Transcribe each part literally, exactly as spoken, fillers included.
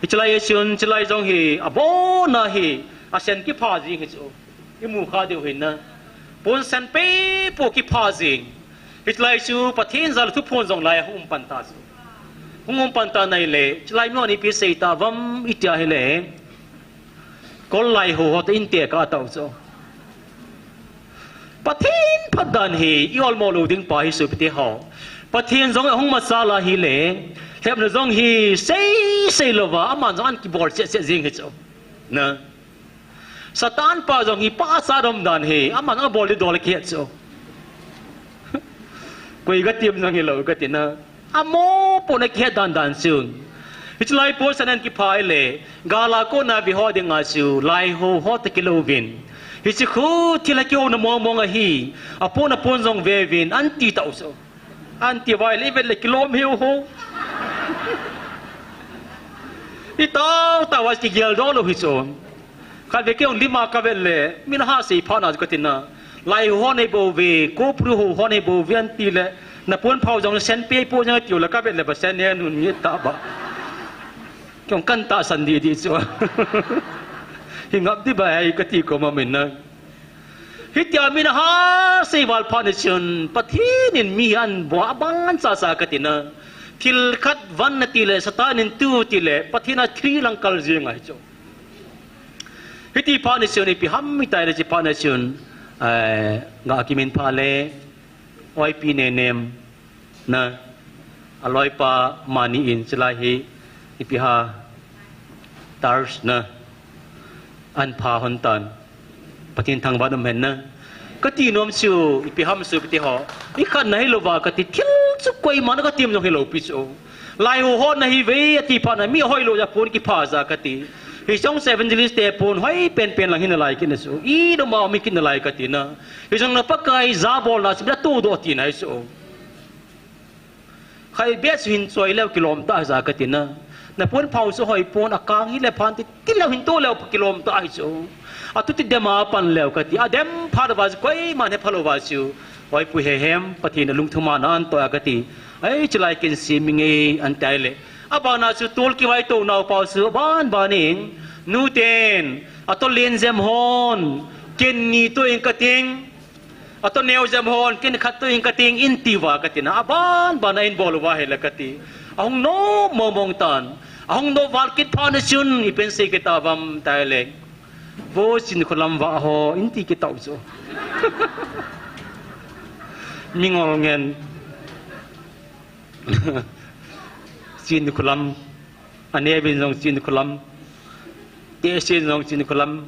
Hichelai a chun, hichelai jong hi, abona hi, asen kipha jing hi chu. Imu kha diu hin na. Pon sen pe po kipha jing. Hichelai chu, Pathen jal thuphon jong lai hung um pan ta chu. Hung um pan ta nai le, hichelai mi hon ipi sei ta vam itia hile. Kol lai ho ho te in te ka tau chu. Pathen phat dan hi, i olmo lou ding pa hi sopite ho. Pathen jong ahung masa la hile, lhepna jong hi sei sei louva, aman jong an kibol cheh cheh jing hi chu. Na. Satan pa jong hi pa sa dom dan hi, aman abol di dol kihet chu. Koi ka tim jong hilou ka tina. Amo pon a kihet dan dan chun. Hichelai pon sen an kipha le, gal a kona ve ho dinga chu, lai ho ho te kilou vin. Hiche khu thil a kihouna mong mong ahi, apon apon jong ve vin, an ti tau chu. An ti vai le, i vet le kilom hiu ho. I tau tau a kigel dol lou hi chu. Khat ve kei ong lima ka vet le, min ha sei pha na ka tina. Lai ho nei bou ve, ko pru ho ho nei bou ve an ti le, na pon phau jong sen pe po jong tiu le ka vet le ba sen ne nun ni ta ba. Kei ong kan ta san di di chu. Hi ngap di ba ai ka ti ko ma min na. Hitia min ha sei val pha ni chun, Pathen in mi an bua ban cha cha ka tina. Thil khat van na ti le, Satan in tu ti le, Pathen a thri lang kal jing ahi chu. Hiti pha ni chun, ipi ham itai le chi pha ni chun, eh, nga kimin pha le, oi pi ne nem, na, aloi pa mani in chilai hi, ipi ha, tars na, an pha hon tan, Pathen thangvah um hen na. Ka ti nom chu, ipi ham chu, ipi ti ho. I khat na hi lou va ka ti, thil chu koima na ka tim jong hi lou pi chu. Lai ho ho na hi ve, a ti pha na, mi hoi lou ja pon kipha ja ka ti. Hi jong evangelist te pon hoi pen pen lang hi na lai ki na chu. I do ma mi ki na lai ka ti na. Hi jong na Pakai ja bol na chu, na tu do ti na hi chu. Khai be chu hin choi leu kilom ta ja ka ti na. Na pon phau chu hoi pon a kang hi le phan ti, ti leu hin to leu kilom ta hi chu. A tu ti dema pan leu ka ti. A dem pha lou va chu koima ne pha lou va chu. Hoi pu he hem, Pathen a lungthim a na an to a ka ti. Ai, chilai kin si mi ngei an tai le. A ba na chu tol ki vai to nau pau chu ban ban in. Nu ten, a to len jem hon, ken ni to in ka ting. A to neo jem hon, ken khat to in ka ting in ti va ka ti na. A ban ban a in bol va he le ka ti. A hung no mo mong tan. A hung no val kit pha na chun, i pen sei ke ta vam tai le. Vo chin khulam va ho, in ti ki tau chu. Mingol ngen. Chin khulam. A ne vin jong chin khulam. Te sin jong chin khulam.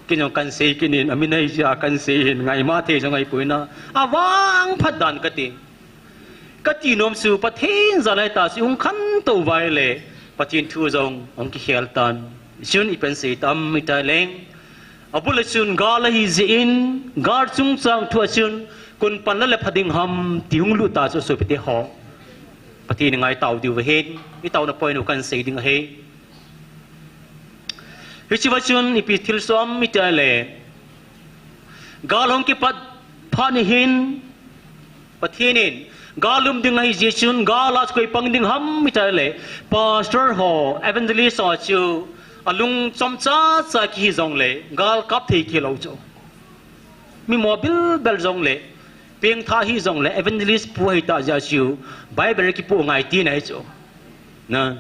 Kin jong kan sei kinin, a min ai ja kan sei hin, ngai ma thei jong ai puina. A vang phat dan ka ti. Ka ti nom chu Pathen ja lai ta si hung khan to vai le. Pathen thu jong hung ki khel tan. Chun i pen sei tam mi tai leng. A bul a chun gal ahi jeh in, gal chungchang thu a chun, kon pan la le pha ding ham ti hung lut ta chu sopite ho. Pathen i ngai tau diu va hin, i tau na poi nu kan sei ding ahi. Hichi va chun ipi thil som mi ta le. Gal hung kipat pha ni hin, Pathen in, gal um ding ahi jeh chun, gal a chu koi pang ding ham mi ta le, pastor ho, evangelist ho chu, a lung chom cha cha ki hi jong le, gal kap thei ki lou chu. Mi mo bil bel jong le, peng tha hi jong le, evangelist pu hi ta ja chu, Bible ki pu ngai ti na hi chu. Na.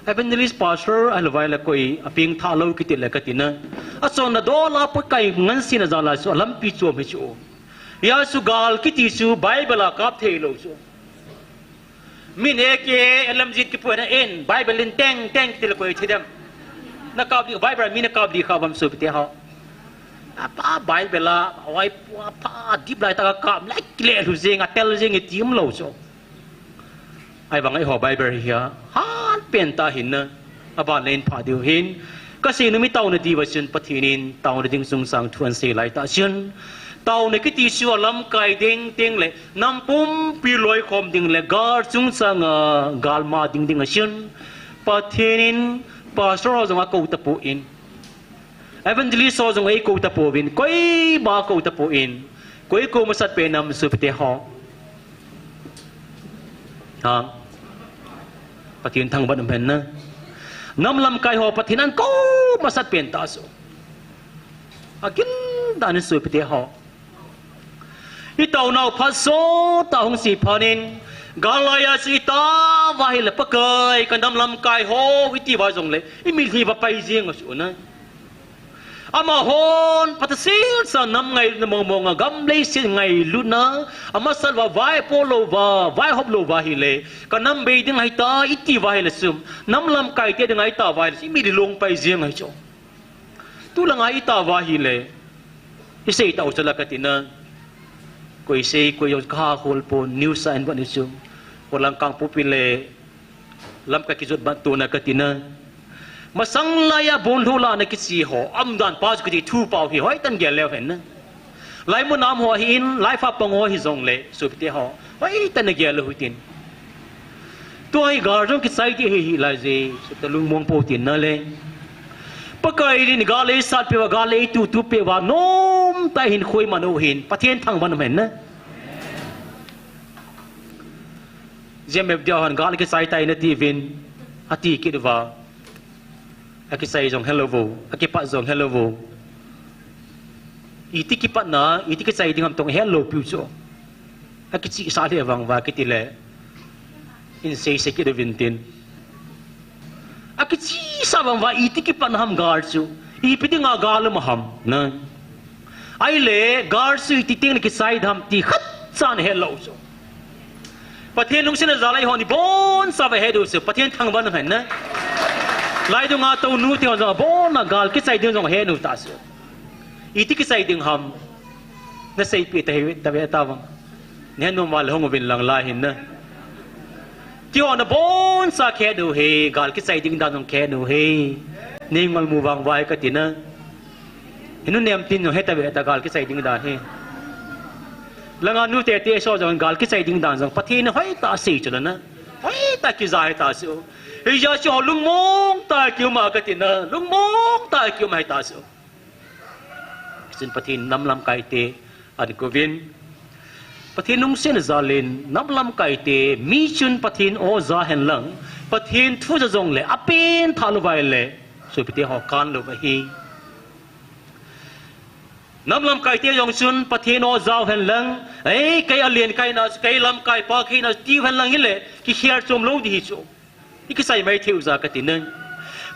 Evangelist pastor a lou vai le koi a peng tha lou ki ti le ka ti na. A chon na do la pa kai ngan si na ja la chu a lampi chu mi chu. Ya chu gal ki ti chu Bible a kap thei lou chu. Min e ke L M Z ki pu na en Bible in teng teng ki ti le koi thi dem. Na kap di Bible mi na kap di kha vam sopite ho. A pa Bible a, a vai pu a pa dip lai ta ka kap le ki le lu jing a tel jing i tim lou chu. Ai vang ai ho Bible hi a, han pen ta hin na, a ban len pha diu hin. Ka sei nu mi tau na di va chun Pathen in tau na ding sung sang thu an sei lai ta chun. Tau na ki ti chu a lamkai ding ding le, nam pumpi loi khom ding le, gal chungchang a, gal ma ding ding a chun. Pathen in pastor ho jong a ko ta pu in. Evangelist ho jong ei ko ta pu in, koi ba ko ta pu in, koi ko masat pe nam sopite ho. Ha. Pathen thangvah in umhen na. Nam lamkai ho Pathen in akou masat pen tah chu. Agil dan in sopite ho, itaonau phat sot tah hung se phat in, gal laiya chu itao uva ahile Pakai ka nam lamkai ho iti uva jongle imitlhi va pai jeng ahi chu na. Amahon phatsah sel sa nam ngailutna mong mong a, gam leiset ngailutna, amasat uva vaihop lou uva, vaihop lou uva ahile, ka nam bei ding ahitai iti uva ahile chu, nam lamkaite dinga itao uva ahile chu, imitlhi long pai jeng ahi chu. Tulanga itao uva ahile, isei tau chula kati na. Koi sei, koi jong kaha khol pon, news a hin vet u chu. Khollang Kangpokpi le lamkai kijot ban tona kati na. Masang laiya bonlhoh lahna kiche ho, umdan pa chu kiti thu pao hi hoitah in gel leu hen na. Laimun a um ho ahin, laifa pang ho hijongle, sopite ho, hoitah in gel leu hitin. Tua hi gal jong kichai ding ahi hih lai jeh, sopite lungmong pou tin na le. Pakai in gal eisatpeh uva, gal eituhtuhpeh uva, nomtah in hin khoiman u hin, Pathen thangvah in umhen na. G M F D hon gal kichai tai nati uvin, ati kit uva. Akichai jong helou vo, akipat jong helou vo. Iti kipatna, iti kichai ding ham toh helou piu chu. Akichihsah lheh vang uva kiti le, hin seisei kit uvin tin. Akichihsah vang uva iti kipatna ham gal chu, ipi dinga gal um ham na. Ahile gal chu iti teng le kichai dem ti khatcha ana het lou chu. Pathen lungsetna jal a eihon ibonchauva het u chu Pathen thangvah in umhen na. Lai dunga tou nute hon jong abonna gal kichai ding jong ahet u ta chu. Iti kichai ding ham, naseipeh ta hi, ta ve ta vang. Nahet nom uva le hung uvin lang lai hin na. Keiho naboncha kahet u hi, gal kichai ding dan jong kahet u hi. Neingol mu vang uva hi kati na. Hinu nem tin jong heta ve ta gal kichai ding dan hi. Langa nute te so jong gal kichai ding dan jong Pathen in hoitah a asei chu la na. Hoitah a kija hita chu. Hijeh chun ho lungmong tah a kium a kati na, lungmong tah a kium hita chu. Chun Pathen nam lamkaite ahin kouvin, Pathen lungsetna jal in nam lamkaite, mi chun Pathen o ja hen lang, Pathen thu ja jongle apen thah lou uva ahile, sopite ho, kan lou ahi. Nam lamkaite jong chun Pathen o jao hen lang, ei, kei alen kahi na, kei lamkai pa kahi na, tiu hen lang hile, kikhel chom lou ding ahi chu. Ikichai mai thei u ja kati na.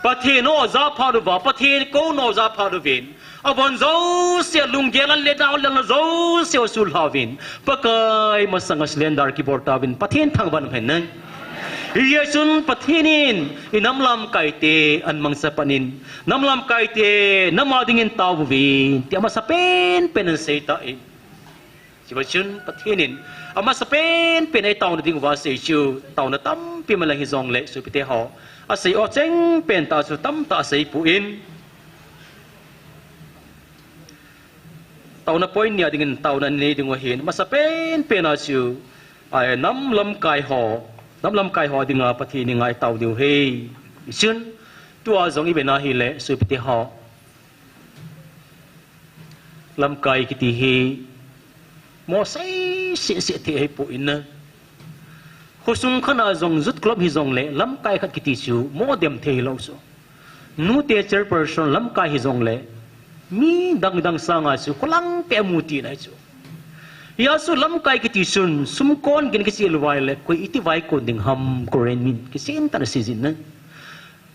Pathen o ja phat uva, Pathen kouna o ja phat uvin, avon jouse, lunggel a le dau lelna jouse asul lha uvin, Pakai masanga surrender kibol tauvin, Pathen thangvah in umhen na. Hijeh chun Pathen in inam lamkaite ahin mangcha pan in, nam lamkaite, nam a dingin tao uvin, ti amasapen pen ahin sei tan. Chuva chun Pathen in amasapen pen a itaona diuva asei chu, taona tampi um inlang hijongle, sopite ho, asei o chengpen tah chu tamtah asei poi. Taona point ni a dingin taona nei diu ahin, amasapen pen a chu, a, nam lamkai ho, nam lamkai ho dinga Pathen in angaitao diu ahi. Chun, tua jong ive na hile, sopite ho, lamkai kiti hi mosei seh seh thei ahipoi na. Khosung khat a jong youth club hijongle lamkai khat kiti chu modem thei hilou chu. Nute chairperson lamkai hijongle mi dang dang sanga chu kholangte amu tina ahi chu. Hijeh chun lamkai kiti chun sumkon gin kicheh lou uva ahile koi iti vaikon ding ham, koren min kichen tah in asei jin na.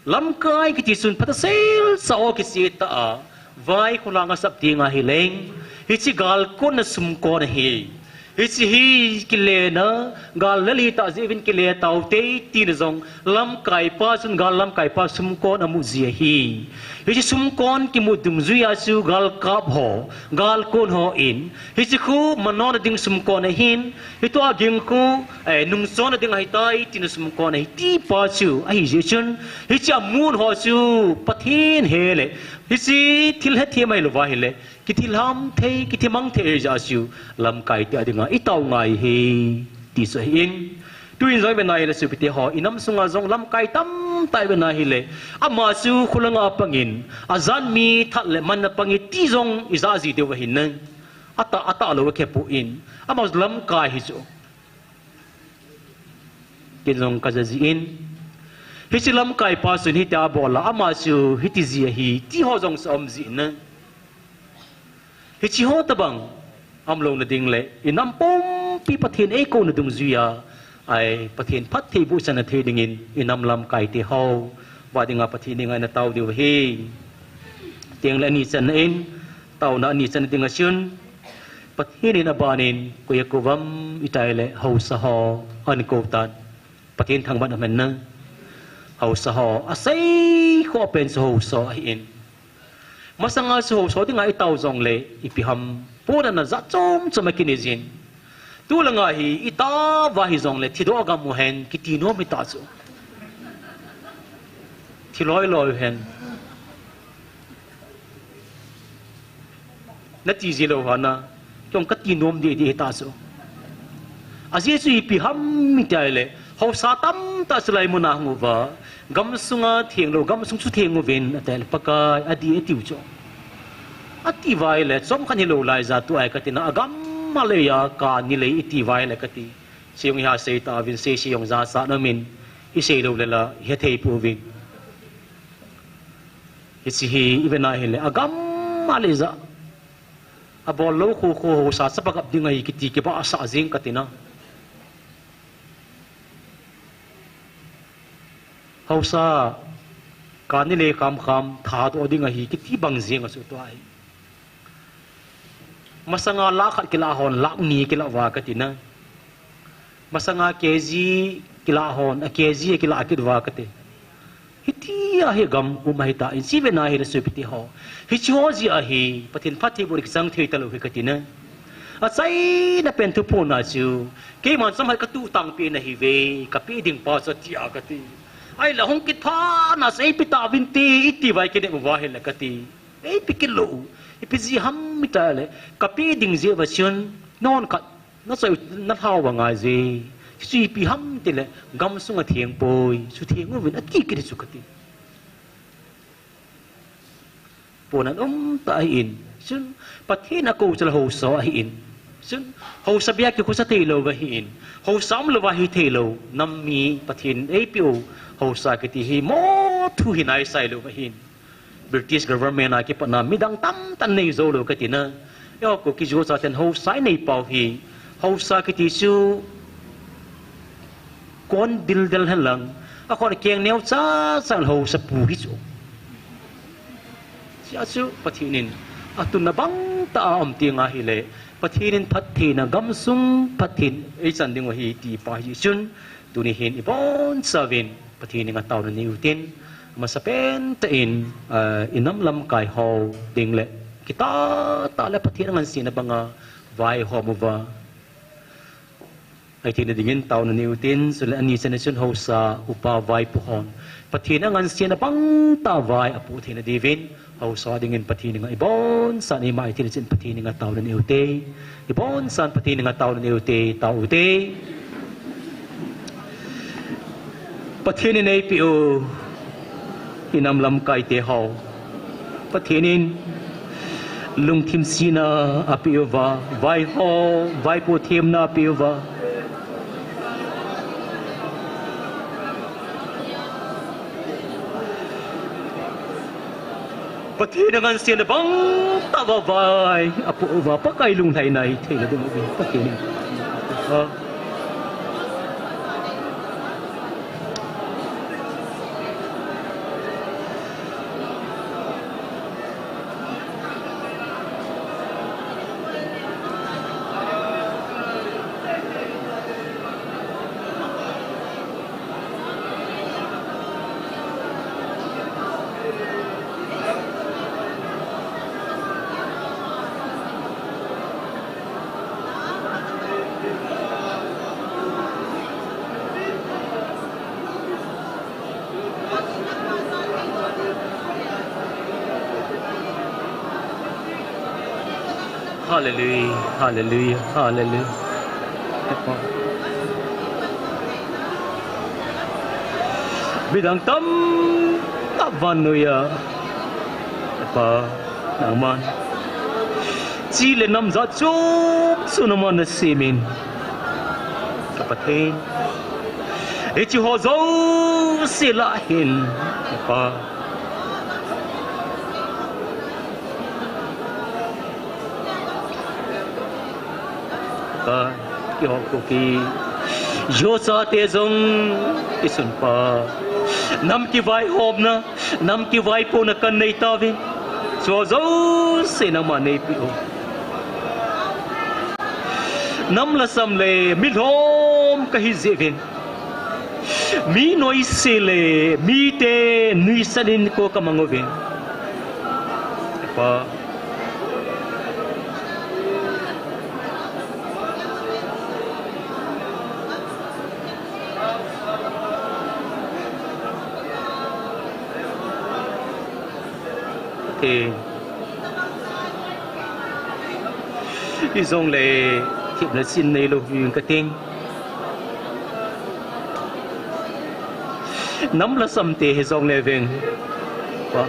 Lamkai kiti chun phatsah sel sa o kicheh tah a, vai kholang asap ding ahileng, hiche gal konna sumkon ahi. Hiche hi kilena, gal lel hitah jeh uvin kile taute tina jong, lamkai pa chun gal lamkai pa sumkon amu ji ahi. Hiche sumkon kimu dungjui a chu galkap ho, galkon hon, hiche khu manona ding sumkon ahin, hitua ging khu, eh, nungchona ding ahitai tina sumkon ahi ti pa chu ahijeh chun, hiche amun ho chu Pathen hile, hiche thil hethem ahilou va ahile, kithilham thei, kithimang thei ahijeh chu, lamkai te dinga itao ngai ahi, ti chu ahin. Tuin jong ive na hile sopite ho, inam sunga jong lamkai tamtah ive na hile, ama chu kholanga pangin, ajat mi that le man a pang e ti jong ija ji diu ahin na. Atah, atah lou akhe poi. Ama lamkai hi chu. Ken jong kaja jin. Hiche lamkai pa chun hitia abol a, ama chu hiti jeh ahi, ti ho jong chu aum jin na. Hiche ho tobang umlouna ding le, inam pumpi Pathen eikouna dungjuia, ai, Pathen phattheiboh ichan thei dingin, inam lamkai te ho, va dinga Pathen henga ina tao diu ahi. Tengle ani channa in, taona ani channa dinga chun, Pathen in aban in, koi akou vam itile, haosa ho, ahin kou tan. Pathen thangvah in amen na. Haosa ho, asei khoh pen chu haosa ahin. Masanga chu haosa dinga itao jongle, ipi ham, pohnatna jat chom chom akinei jin. Tulanga hi, itao va hijongle, thidoh gam uhen, kiti nom hita chu. Thi loi loi uhen. Nati ji lou hana, keiin kati nom deh deh hita chu. Ajeh chu ipi ham itile, haosa tamtah chu hilai muna hung uva, gamsunga thenglou, gamsung chu theng uvin, atile Pakai, adih atiu chu. Ati uva ahile, chomkhat hilou laija tua katina, agam a lei a, kani lei iti uva ahile kati. Sei jong iha sei tauvin, sei sei jong jachat aumin, isei lou le la, ihethei pouvin. Hiche hi, iven ahile, agam a leija. Abol lou khu khu haosa chapa gap ding ahi kiti kibahsah jeng katina. Haosa, kani lei kham kham, thadoh ding ahi kiti bang jeng ahi chu tua hi. Masanga lakh khat kilah hon, lakh ni kilah uva katina. Masanga KG kilah hon, a KG kilah kit uva kati. Hitia hi gam um ahitai, ichi vena hile sopite ho. Hiche ho jeh ahi, Pathen phattheiboh kichang thei talou hi katina. Achaina pen thuphonna chu, keiman chomkhat katuh tangpeh nahiuve, kapeh ding pa chu atia kati. Ahile hung kit phat na chu eipe tauvinte, iti uva kinep uva ahile kati. Eipe kit lou, ipi jeh ham itile, kapeh ding jeh uva chun, nangho khat, nachoi, nalhau uva ngai je. Chuchu ipi ham itile, gamsunga theng poi, chu theng uvin, ati kit chu kati. Pohnat umtah ahin, chun, Pathen akou chu la haosa ahin. Chun, haosa beh a kikhosa thei lou ahin. Haosa umlouva hithei lou, nam mi Pathen eipeh u, haosa kiti hi, mo thu hi naisai lou ahin. British government a kipatna midang tamtah in nei jou lou katina. Eiho Kuki Zo chaten haosa inei pau hi. Haosa kiti chu kon dildel henlang. Akhut keng neo chacha haosa pu hi chu. Chea chu Pathen in atunna bangtah a um teng ahile. Pathen in phattheina gamsung phatthei eichan diu ahi ti pa hi chun. Tuni hin ibonchauvin. Pathen henga taona nei utin, amasapen tah in, ah, inam lamkai ho ding le, kitah tah le Pathen angansena banga vaihom uva. Ahi theina dingin taona nei utin, chule ani channa chun haosa upa vaipo hon. Pathen angansena bangtah vai apoh theina diuvin, haosa dingin Pathen henga ibonchauvin eima ahi theina chun Pathen henga taona nei ute. Ibonchauvin Pathen henga taona nei ute, tao ute. Pathen in eipeh u, inam lamkai te ho. Pathen in lungthim sena apeh uva, vaiho, vaipo themna apeh uva. Pathen angansena bangtah uva vai apoh uva Pakai lunglhaina hithei na ding uva Pathen in. Ah. Hallelujah, hallelujah, hallelujah. Midang tamtah vannoiya Pa, nangman chi le nam jat chom chom nangman nasemin, ka Pathen. Hiche ho jouse lah hin, Pa. Pa, kihou Kuki, Zo chate jong, kisun Pa. Nam kivaihomna, nam kivaipohna kanei tauvin. Hiche ho jouse nangman neipeh o. Nam lhasam le milhom kahi jeh uvin. Mi noise le mite nuisat in kou kamang uvin. Pa. Te. Hijongle, themna sin neilou vin kating. Nam lhasam te hijongle veng. Pa.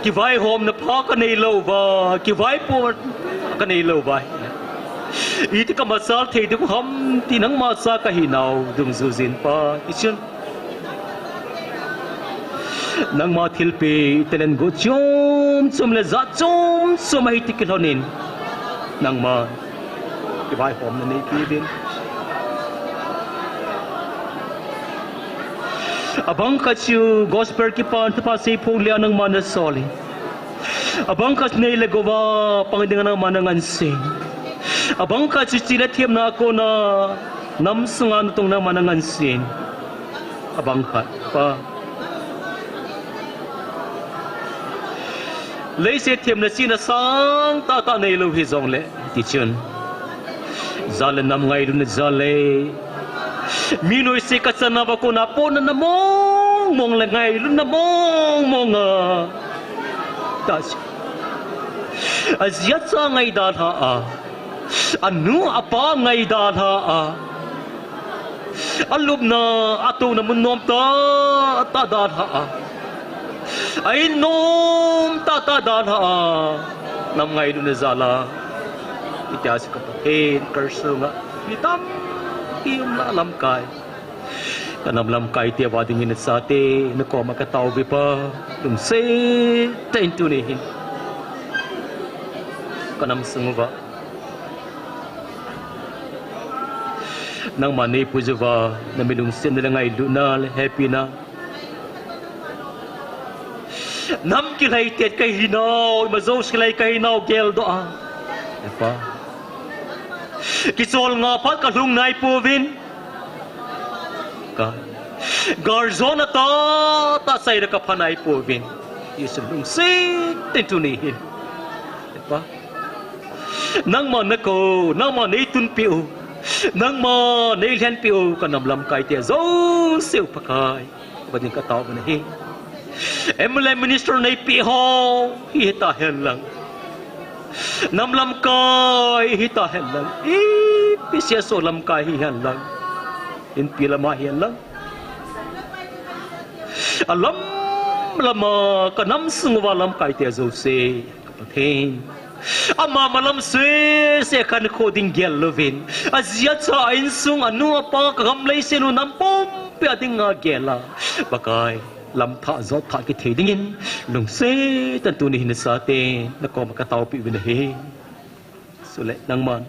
Kivaihomna pha kanei lou uva, kivaipoh kanei lou uva. Iti kamachal thei ding ham ti nangma cha kahi nau dungjuijin Pa. Hichun. Nangma thilpeh talent gu chom chom le jat chom chom ahi ti kilhonin. Nangma kivaihomna neipeh uvin. Abang khat chu gospel kipana thupha seiphong le nangma nasol in. Abang khat nei le gou a pang ding nangma nangansei. Abang khat chu chi le themna kona nam sunga natong nangma nangansei. Abang khat, Pa. Leiset themna chihna sangtah tah neilou hijongle, tichun. Jat le nam ngailutna jal le. Mi noise kachan uva kona pohnatna mong mong le ngailutna mong mong a. Tachu. Aji acha ngaidalha a. Anu apa ngaidalha a. Alupna, atouna mun nom tah tah dalha a. A in nom tah tah dalha a. Nam ngailutna jal a. Hitia chu ka Pathen, ka kalsonga mi tampi um lai lamkai. Ka nam lamkai te uva dingin nachate, nakoma katao uve Pa. Lungset tah in tuni hin. Ka nam sung uva. Nangma neipu uva, nami lungsetna le ngailutna le hepina. Nam kilhai tet kahi nau, ima jouse kilhai kahi nau geldoh a. E Pa. Kichol nga phat kalhung naipouvin. Ka. Galjona tah tah seile kapha naipouvin. Jesu lungset tah in tuni hin. E Pa. Nangma nakou, nangma neitunpeh u, nangma neilhenpeh u, ka nam lamkai te jouse u Pakai. Vading katao u ahi. M L A minister neipeh ho, hi hita hen lang. Nam lamkai hita hen lang. Ipi seisa lamkai hi hen lang. Inpi lama hi hen lang. Alam lama ka nam sung uva lamkai te jouse. Ka Pathen. Ama malam sese khankho ding gel louvin. Aji acha a insung anu apa ka gam leiset u nam pumpi a dinga gel a. Pakai, lam thah jot thah kithei dingin. Lungset tah in tuni hin nachate, nakoma kataopeh uvin ahi. Chule, nangman.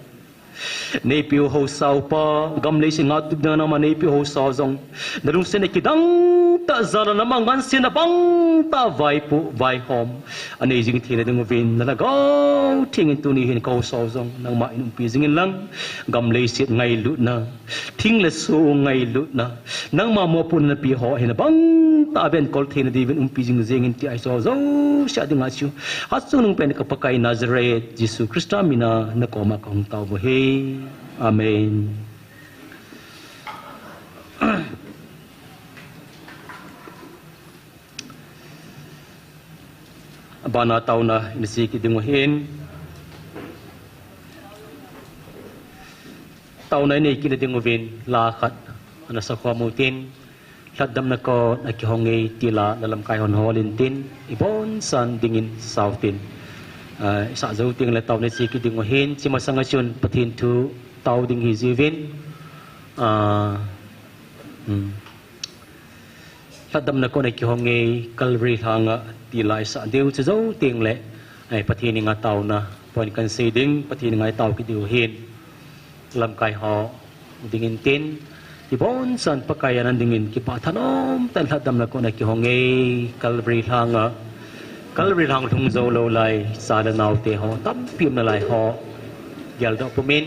Neipeh u haosa u Pa, gam leiset ngah tup dinga nangma neipeh u haosa u jong. Nalungsetna kidang tah jal a nangma ngansena bang tah vaipoh, vaihom. Anei jing theina ding uvin, nalhagao theng in tuni hin ka haosa u jong. Nangma in umpi jing in lang, gam leiset ngailutna. Thing le so ngailutna. Nangma mopohna napeh ho hi nabang tah a venkol theina diuvin umpi jing jeng in ti ahi chu jouse a dinga chu. Hatchungnung pen ka Pakai Nazareth, Jesu Christa mina nakoma kahung tao uve. Amen. Abana taona ina che kit ding u ahin. Taona inei kit na ding uvin la khat ana sakhom u tin. Lhatdamna kot a kihong e ti la, la lamkai hon hol in tin. Ibonsan dingin sao tin. Ah, isah jou teng le taona che kit ding u ahin. Hiche masanga chun Pathen thu tao ding hi jiuvin, a, um, lhatdamna kona kihong e, Calvary lhanga ti la isah diu chu jou teng le, ai, Pathen henga taona point kan sei ding, Pathen henga itao kit diu hin. Lamkai ho dingin tin, iboncha'n Pakai a na dingin kipah thanom tah in lhatdamna kona kihong e, Calvary lhanga, Calvary lhang lhung jou lou lai, cha le nao te ho, tampi um nalai ho, geldoh pumin,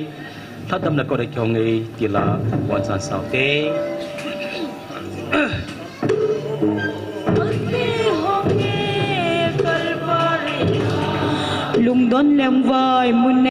lhatdamna kona kihong e, ti la, boncha'n sao te. Lungdon lengvai mun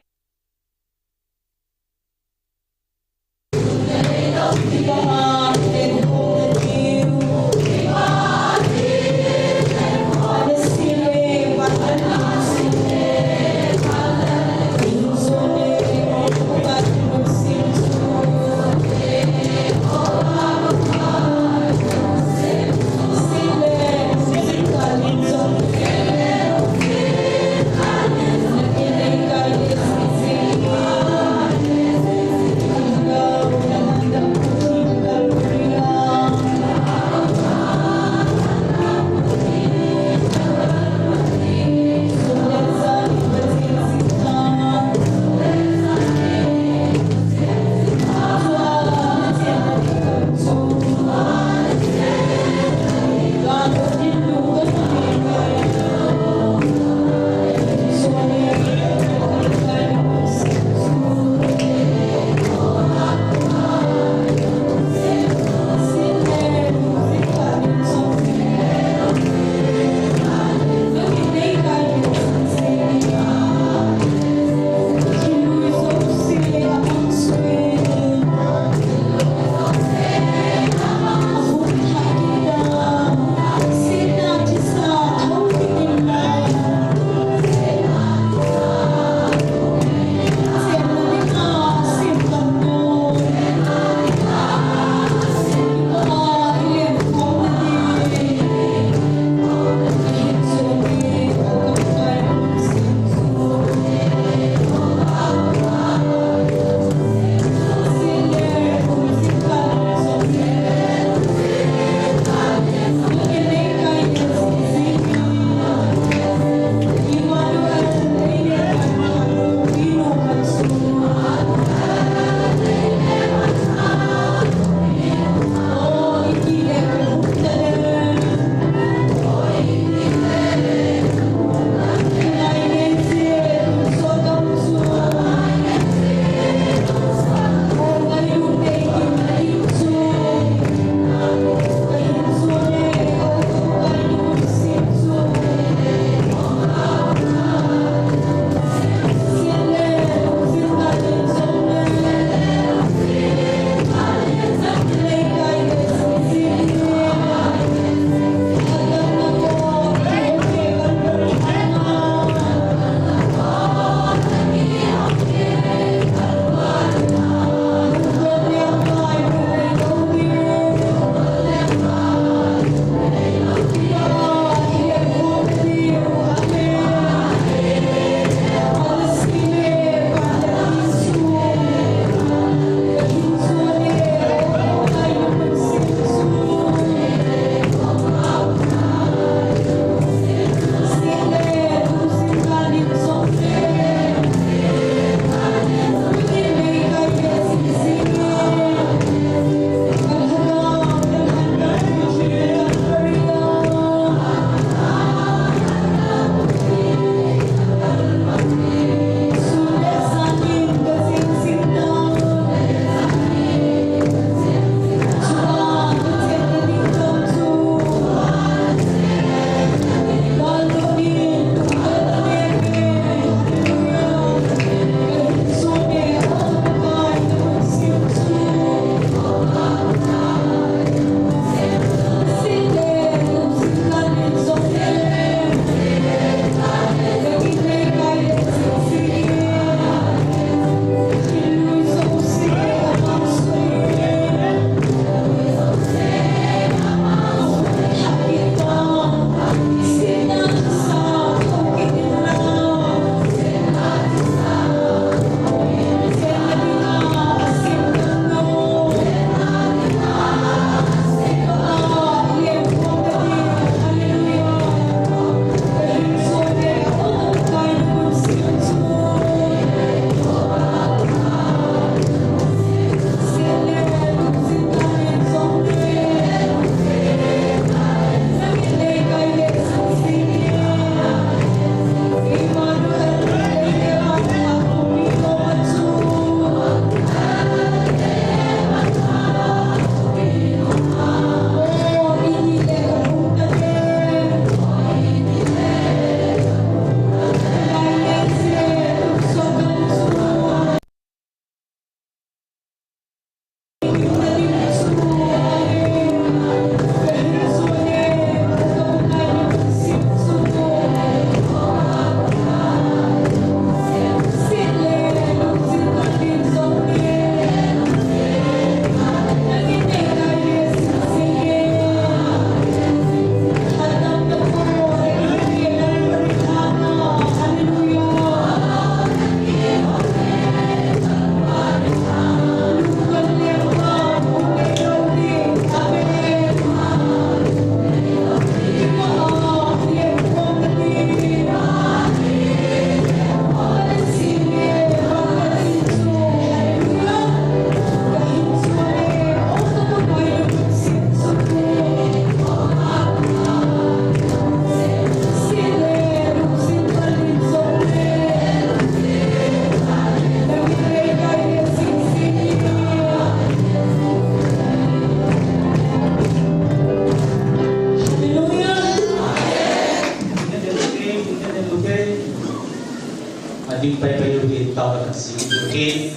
Kin,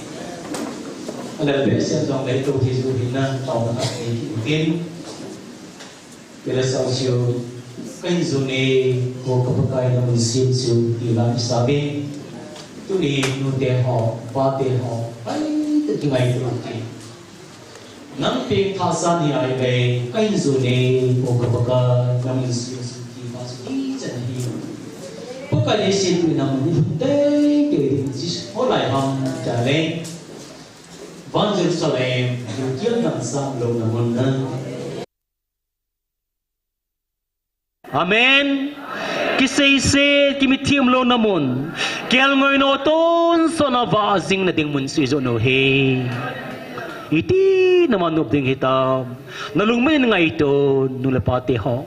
alal behseh jong lei to thei ju hin na, taona khat nei kit u tin. Kei le Sausio, ka in jun e, O ka Pakai na mun siam chu, ti la i sa ve. Tuni nute ho, pate ho, pai ta kingaito u tin. Nang pengthah sa ni ahile, ka in jun e, O ka Pakai, na mun siam chu, ti pa chu ichan ahi. Pakai leiset puina mun i lhung teitei ding Jesu, hoilai ham tile, Van Jerusalem, lungkiam dang sam louna mun na. Amen. Kiseise, kimitthi umlouna mun. Kelngoi nou tonsot na vah a jing na ding mun chu i jot u hi. Iti na man nop ding hitam. Na lungmon in ngaito, nu le pate ho.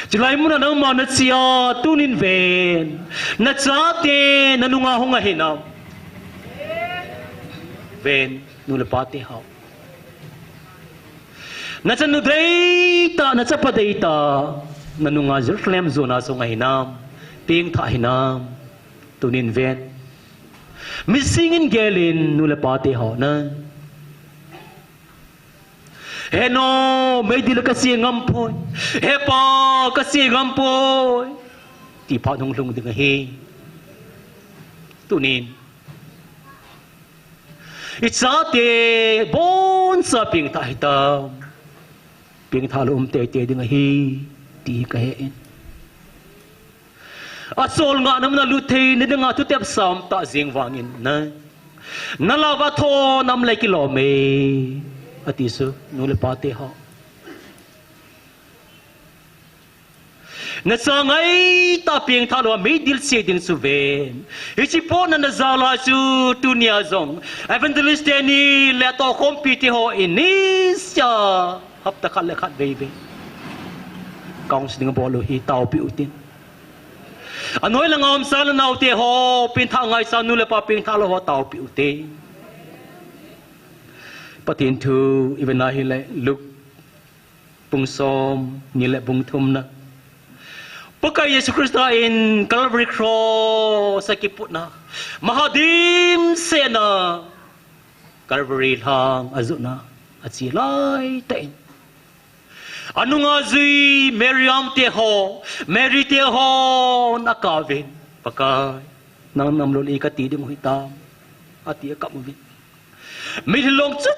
Chulai mun a nangma na che a, tunin ven. Na chate, na nunga hung ahi nam. Ven, nu le pate ho. Na chanu deitah, na chapa deitah, na nunga Jerusalem jona sunga hinam, pengthah hinam, tunin ven. Mitsing in gel in, nu le pate ho na. He nu, meidil ka che ngam poi. He pa, ka che ngam poi. Ti phat hung lhung ding ahi. Tunin. I chate boncha pengthah hitam. Pengthah lou um teitei ding ahi, ti ka he in. A cholngahna mun a lut theina dinga thutep sam tah jeng vangin na. Na lava tho nam le kilom e. Ati chu, nu le pate ho. Na cha ngaitah pengthah lou a meidil che ding chu ven. Hiche potna na jal a chu tunia jong evangelist teni le atohkhompi te ho in niseh a hapta khat le khat vei vei counseling bol u hi taopi u tin. Anoi langa um cha le nao te ho, pengthah ngaichat nu le pa pengthah lou ho taopi u te. Pathen thu i vet na hile Luke bung som ni le bung thumna. Pakai Jesu Christa in Calvary Cross a kiputna. Maha dimset na Calvary lhang a jotna a che lai tah in. Anunga jui Miriam te ho, Mary te ho na kap uvin. Pakai, nang nam lou le ka ti ding u hitam. Ati a kap uvin. Mitlhi long chut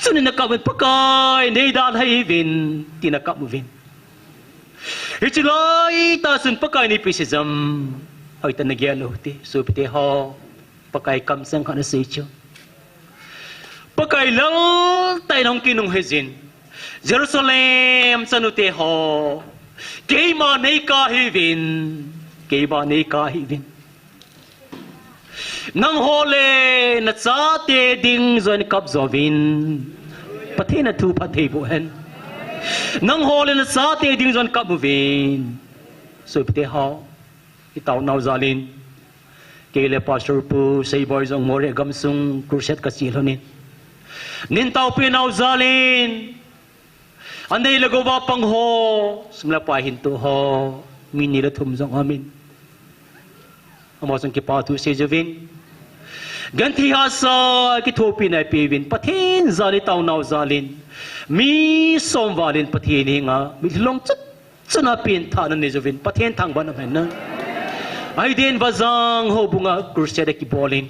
chun in a kap uvin, Pakai, nei dalha uvin, tin a kap uvin. Hiche lai tah chun Pakai in ipi asei em, hoitah in na gel u hite, sopite ho, Pakai kamcheng khat ana sei chu. Pakai lal tah in hung kinung hijin, Jerusalem chanu te ho, keima nei kap hih uvin, keima nei kap hih uvin. Nangho le na chate ding joh in kap jo uvin. Pathen a thu phatthei boh hen. Nangho le na chate ding joh in kap uvin. Sopite ho, i taonau jal in. Kei le Pastor Pu Seiboi jong Moreh gamsung crusade ka che lhon in. Nin taopi nau jal in. Anei le gou a pang ho, sum le pai hin to ho, mi ni le thum jong amin. Amaho chun kipa thu sei jouvin. Genthei hahsa kithopina ipeuvin, Pathen jal in taonau jal in. Mi som val in Pathen henga, mitlhi long chut chun a pengthah na nei jouvin, Pathen thangvah in um hen. Ahi din Vajang houbung a crusade kibol in.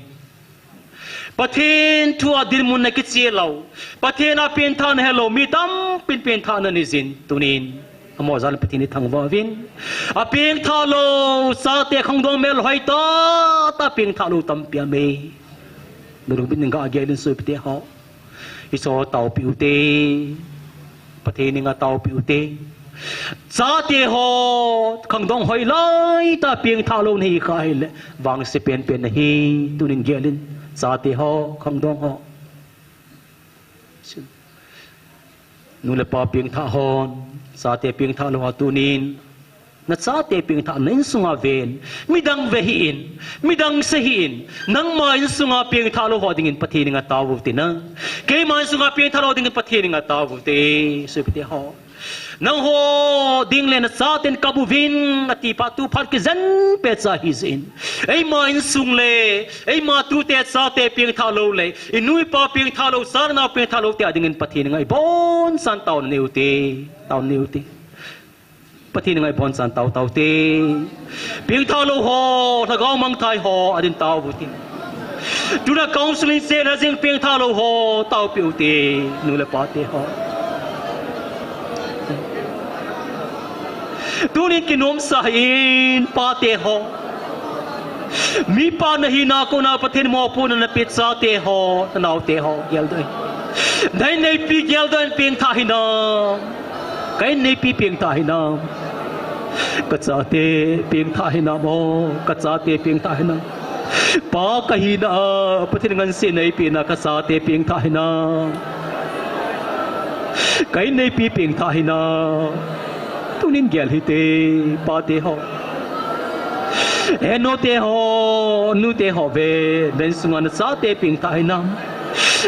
Pathen thu a dinmun na kiche lou. Pathen a pengthah na he lou. Mi tampin pengthah na nei jin. Tunin. Amaho jal in Pathen i thangvah uvin. A pengthah lou. Chate khangdong melhoi tah tah pengthah lou tampi aum e. Na lungbit in ga gel in sopite ho. Hicheho taopi u te. Pathen henga taopi u te. Chate ho, khangdong hoilai tah pengthah lou nahi kha hile, vangse penpen nahi, tunin gel in, chate ho, khangdong ho. Nu le pa pengthah hon, chate pengthah lou ho tunin, na chate pengthah na insunga ven, midang ve hih in, midang se hih in, nangma insunga pengthah lou ho dingin Pathen henga tao u te na. Keima insunga pengthah lou dingin Pathen henga tao u te, sopite ho. Nangho ding le nachaten kap uvin, ati phat tu phat kijen pet cha hijeh in. Eima insung le, eima tute chate pengthah lou le, inu ipa pengthah lou, cha le nao pengthah lou te adingin Pathen henga ibonchauvin taona nei ute, taona nei ute. Pathen henga ibonchauvin tao tao ute. Pengthah lou ho, lhagao mangthai ho, adin tao ute. Tuna counseling center a jing pengthah lou ho, taopeh ute, nu le pate ho. Tunin kinomsa hih in, pate ho. Mipa nahina kona Pathen mopohna napeh chate ho, nanaote ho, geldoh in. Nain neipi geldoh in pengthah hinam. Ka in neipi pengthah hinam. Kachate pengthah hinam o, kachate pengthah hinam. Pa kahina a, Pathen ngansena eipehna kachate pengthah hinam. Ka in neipi pengthah hinam. Tunin gel hite, pate ho. He nute ho, nute ho ve, na insunga nachate pengthah hinam.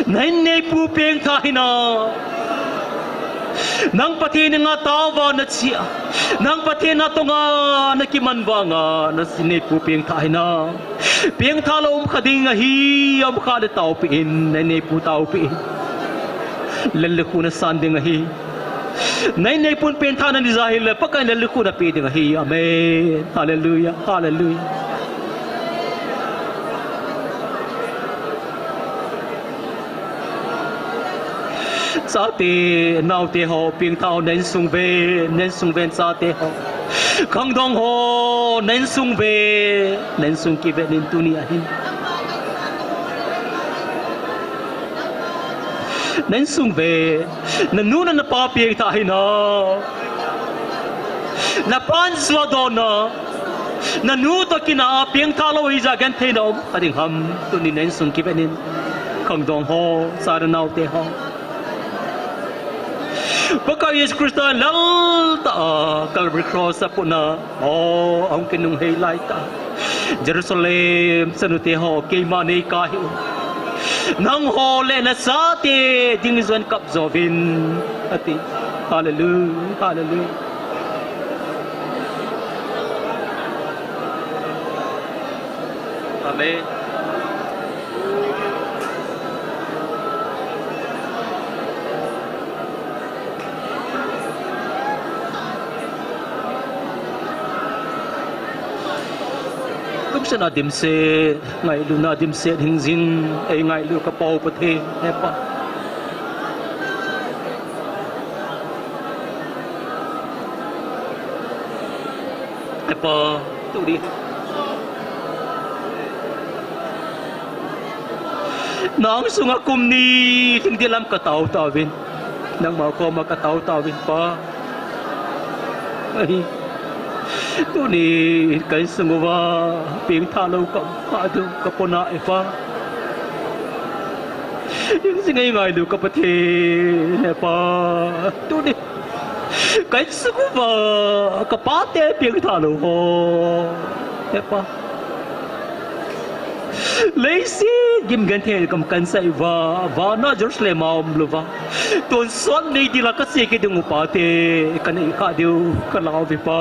Na in neipu pengthah hinam. Nang Pathen henga taova nachea, nang Pathen natonga nakiman vanga, na in neipu pengthah hinam. Pengthah lou umkha ding ahi, umkha le taopeh in, na in neipu taopeh in. Lel le khu nasan ding ahi. Na in neipun pengthah nadeija hile, Pakaiyin lel le khu napeh ding ahi. Amen. Hallelujah, hallelujah. Chate, naote ho, pengthah ho, na insung ven, na insung ven chate ho. Khangdong ho, na insung ven, na insung kiven in tuni ahin. Na insung ven, nanu nanapa pengthah hinam. Napan juadona, nanu toh kinah a pengthah lou hija gentheina um kha ding ham, tuni na insung kiven in. Khangdong ho, cha le naote ho. Pakai Jesu Christa lal tah a Calvary Cross a putna, o, ahung kinunghei laitah a, Jerusalem chanute ho, keima neikah hih un. Nangho le nachate ding jouvin kapjo uvin, ati. Hallelujah, hallelujah. Amen. Tumsena dimset, ngailutna dimset hingjing, eingailu ka Pa u Pathen, he Pa. He Pa, tuni. Nang sunga kum ni lhing ding lam katao tauvin. Nangma koma katao tauvin Pa. Ahi. Tuni ka insung uva pengthah lou ka um kha diu ka pona e Pa. Hingjing eingailu ka Pathen, he Pa. Tuni ka insung uva ka pate pengthah lou ho, he Pa. Leiset gim genthei gam kahinsah uva, vana Jerusalem a um louva, tonsot nei dila kase kit ding u pate kanei kha diu kalah uve Pa.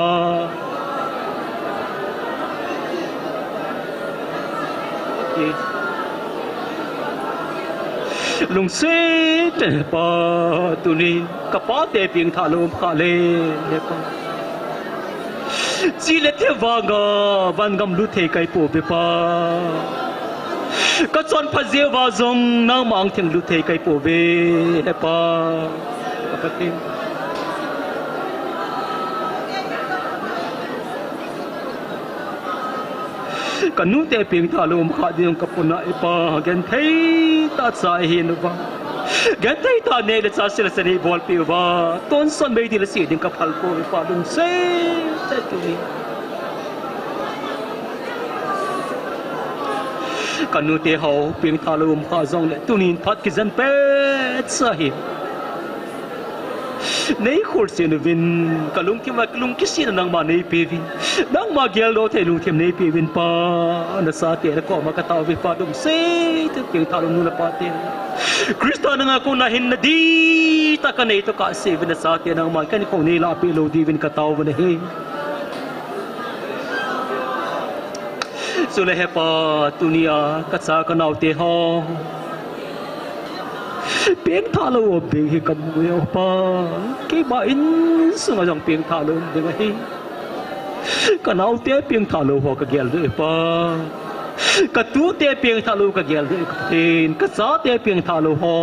Lungset tah in Pa, tunin ka pate pengthah lou um kha le, he Pa. Chih le the vanga vangam lut thei kahi pouve Pa. Ka chonphat jeh uva jong nangma angtheng lut thei kahi pouve, he Pa. Ka Pathen. Ka nute pengthah lou um kha ding ka pona e Pa, genthei tah cha eihin uva. Genthei tah nei le cha, se le cha nei eibolpeh uva. Tonsot mei dila se ding kaphal pouve Pa, lungset tah in tuni. Ka nute ho pengthah lou um kha jongle tunin phat kijen pet cha hi. Nei kholse uvin, ka lungthim a lungkisetna nangma nei peuvin. Nangma geldoh thei lungthim nei peuvin Pa, na chate na koma katao uve Pa, lungset tah in pengthah lou nu le pate. Christa nanga kona hinna dihtah kanei toh kasei uvin, nachate nangman kahinkho neilahpeh lou diuvin katao uve ahi. Chule he Pa, tunia kacha kanaote ho pengthah lou um ding hi kamu e Pa. Keima insunga jong pengthah lou um ding ahi. Kanaote pengthah lou ho kagel doh e Pa. Katute pengthah lou kagel doh e Pathen. Kachate pengthah lou ho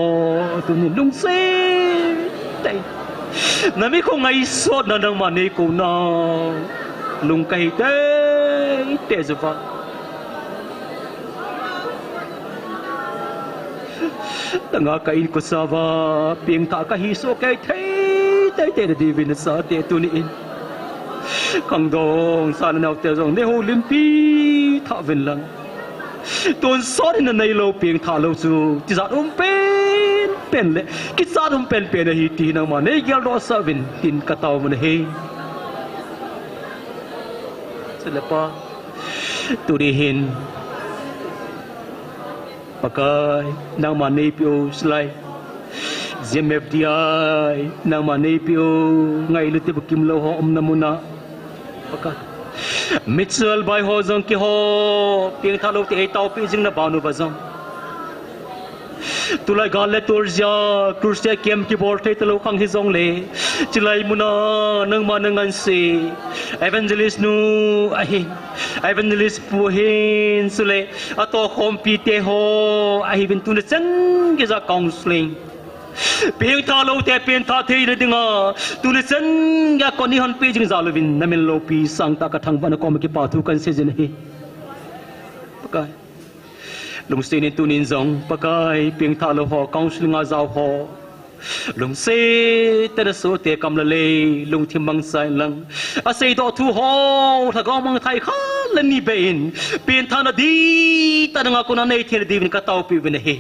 tunin lungset tah in namikhong ngaisotna nangma neikouna lung kahi teitei uva, nanga ka inkosa uva pengthah kahi soh kei teitei nadiuvin, nachate tunin khangdong sa nanaote jong neihoulimpi thah uvin lang, tonsot in naneilou pengthah lou chu tijat um penpen le kichat um penpen ahi ti hi nangma neigeldoh sah uvin tin katao uve ahi. Chule Pa, tuni hin Pakai, nangma neipeh u, Silai G M F D I nangma neipeh u, ngailut te bukim lou ho umna muna, Pakai, Mitchell bai ho jong keiho pengthah lou te eitaopeh jing na ban uva jong, tulai gal le tol jeh a crusade camp kibol thei talou khang hijongle, chulai muna nangma nangansei Evangelist nu ahin, Evangelist pu ahin, chule atohkhompi teho ahiuvin, tuni chan geija counseling, pengthah lou te pengthah theina dinga tuni chan geija kon neihonpeh jing jal uvin namin loupi sangtah kathangvah na koma kipa thu kahin seijin ahi. Pakai, lungset in tunin jong Pakai, pengthah lou ho, counseling a jao ho, lungset tah in asohte kam le lei, lungthim mangcha in lang, aseidoh thu ho lhagao mangthah khat le ni beh in pengthahna dihtah nanga kona neithei nadiuvin kataopeh uvin ahi.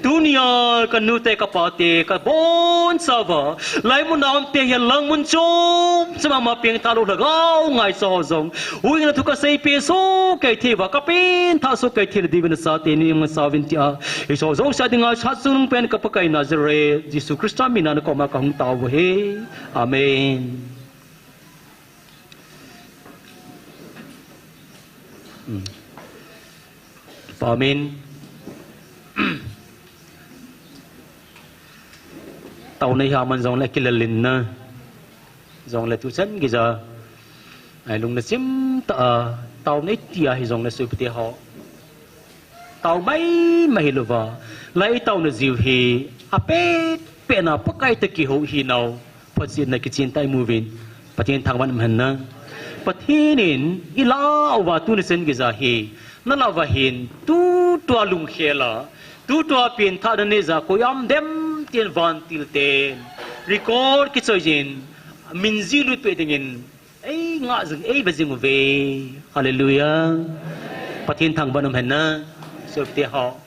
Tunia kanute kapate kabonchauva, hilai muna umte hi lang mun chom chom a pengthah lou lhagao ngaichat ho jong, huhhingna thu kaseipeh soh kei thei uva, kapengthah soh kei theina diuvin nachate neimangcha uvin tia, hicheho jouse a dinga hatchungnung pen ka Pakai Nazareth Jesu Christa mina nakoma kahung tao uve. Amen. Amen. Taona hi aman jongle kilel in na, jongle tuchan geija, ai, lungna chimtah a taona iti ahi jongle sopite ho, tao maimai hilouva, hilai itaona jiu hi apetpetna Pakai toh kihou hinau, photchetna kichen tah a imu uvin, Pathen thangvah in umhen na. Pathen in ilah uva tuni chan geija hi nalah uva hin, tutua lungkhel a, tutua pengthah nanei ja koi ham dem tin vantil ten record kichoi jin, min jih lut peh dingin eingah jing, eive jing uve. Hallelujah. Pathen thangvah in umhen na, sopite ho.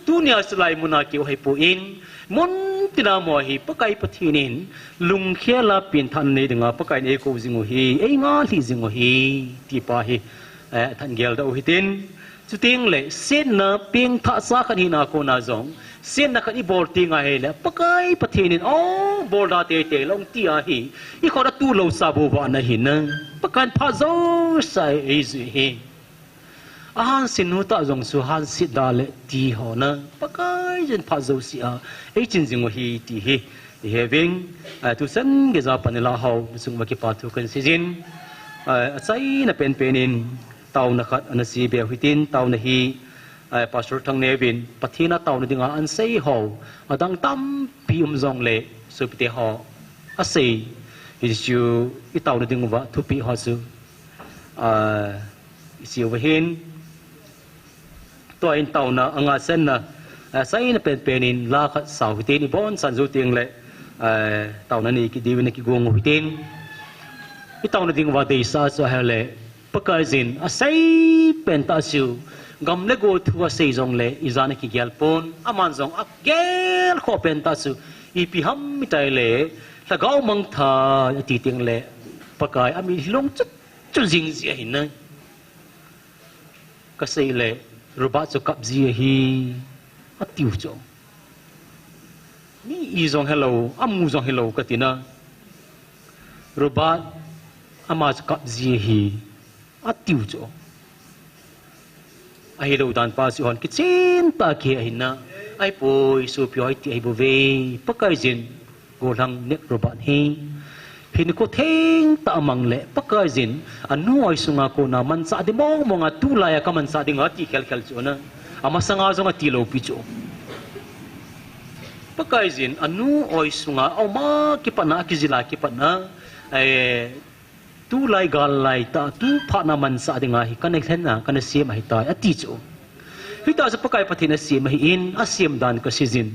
Tunia chulai muna keu ahipoi, muntina mo hi Pakai Pathen in lungkhel a pengthah nanei dinga Pakai in eikou jing u hi, eingailhih jing u hi, ti pa hi, eh, thahat geldoh u hitin. Chutengle, setna pengthah cha khat hina kona jong, setna khat ibol teng ahile, Pakai Pathen in, o, bolda teitei lang ti ahi, ikhut a tulou cha bouvahna hi na, Pakai in phat jouse a eijui hi. Ahansetnu tah jong chu hanset da le ti ho na, Pakai in phat jouse a eichin jing u hi ti hi iheuvin, a, tuchan geija pan ilah hou nachung uva kipa thu kahin seijin, a, achaina penpen in taona khat ana seibe u hitin, taona hi, a, Pastor Thangneo vin Pathen a taona dinga ahin sei ho, adang tampi um jongle sopite ho, asei hichu itaona dinguva thupeh ho chu, a, isei uva hin, tua in taona angahchanna, a, achaina penpen in la khat sao hitin, ibonchan jou tengle, a, taona nei kit diuvin akigong u hitin. Itaona dinguva deisah chu ahile, Pakaiyin asei pentah chu, gam le go thu asei jongle ijat a kigel pon, aman jong agelkhoh pentah chu ipi ham itile, lhagao mangthah ati tengle, Pakai amin hilou chu, chu jing jeh ahi nai. Kasei le, Robert chu kap ji ahi, atiu chu. mi i jong helou, amu jong helou kati na. Robert, ama chu kap ji ahi, atiu chu. Ahilou dan pa chu hon kichen tah a kihe ahi na. Ahipoi sopi ho, hiti ahi bouve. Pakaiyin golhang Nat Robert hi hinkho theng tah a mang le Pakaiyin anu oi sunga kona manchah ding mong mong a, tulai a ka manchah ding ati khel khel chu na. Amasanga jong ati lou pi chu. Pakaiyin anu oi sunga aum a kipat na, akijil a kipat na, eh, tulai gal lai tah, tu phat na manchah ding ahi, kana lhen a, kana sem ahi tai, ati chu. Hitia chu Pakai Pathen asem ahin, asem dan kasei jin.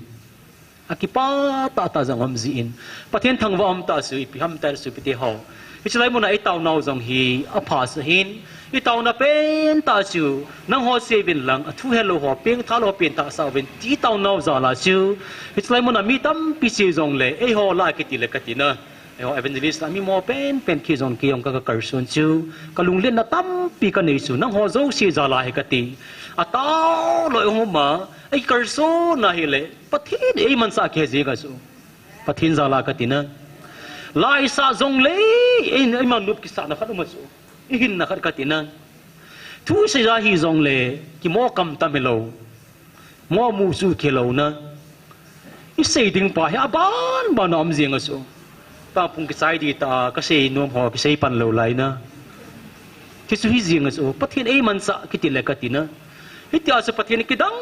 Akipah tah tah jong aum jin. Pathen thangvah um tah chu, ipi ham itile sopi te ho, hiche lai mun a i tao nau jong hi apha sah in, i taona pen tah chu nangho sei uvin lang, athu helou ho, pengtha lou ho pengtha sah uvin ti i tao nau jal a chu, hiche lai mun a mi tampi sei jong le, eiho lah a kiti le kati na. Eiho evangelist a mi mo pen pen khi jong kei jong ka, ka kalson chu, ka lunglen na tampi ka nei chu, nangho jouse jal a hi kati. Atao lou i um a, i kalson na hile, Pathen in eimanchah kihe jing a chu. Pathen jal a kati na. Laisah jong le, ei, eiman nop kisah na khat um a chu. I hinna khat kati na. Thu sei ja hi jong le, kimo kam tam hilou. Mo mu chu khelou na. I sei ding pa hi aban ban a um jing a chu. Pang pung kichai di ta, ka sei nom ho, kisei pan lou lai na. Ti chu hi jing a chu, Pathen eimanchah kiti le kati na. Hitia chu Pathen kidang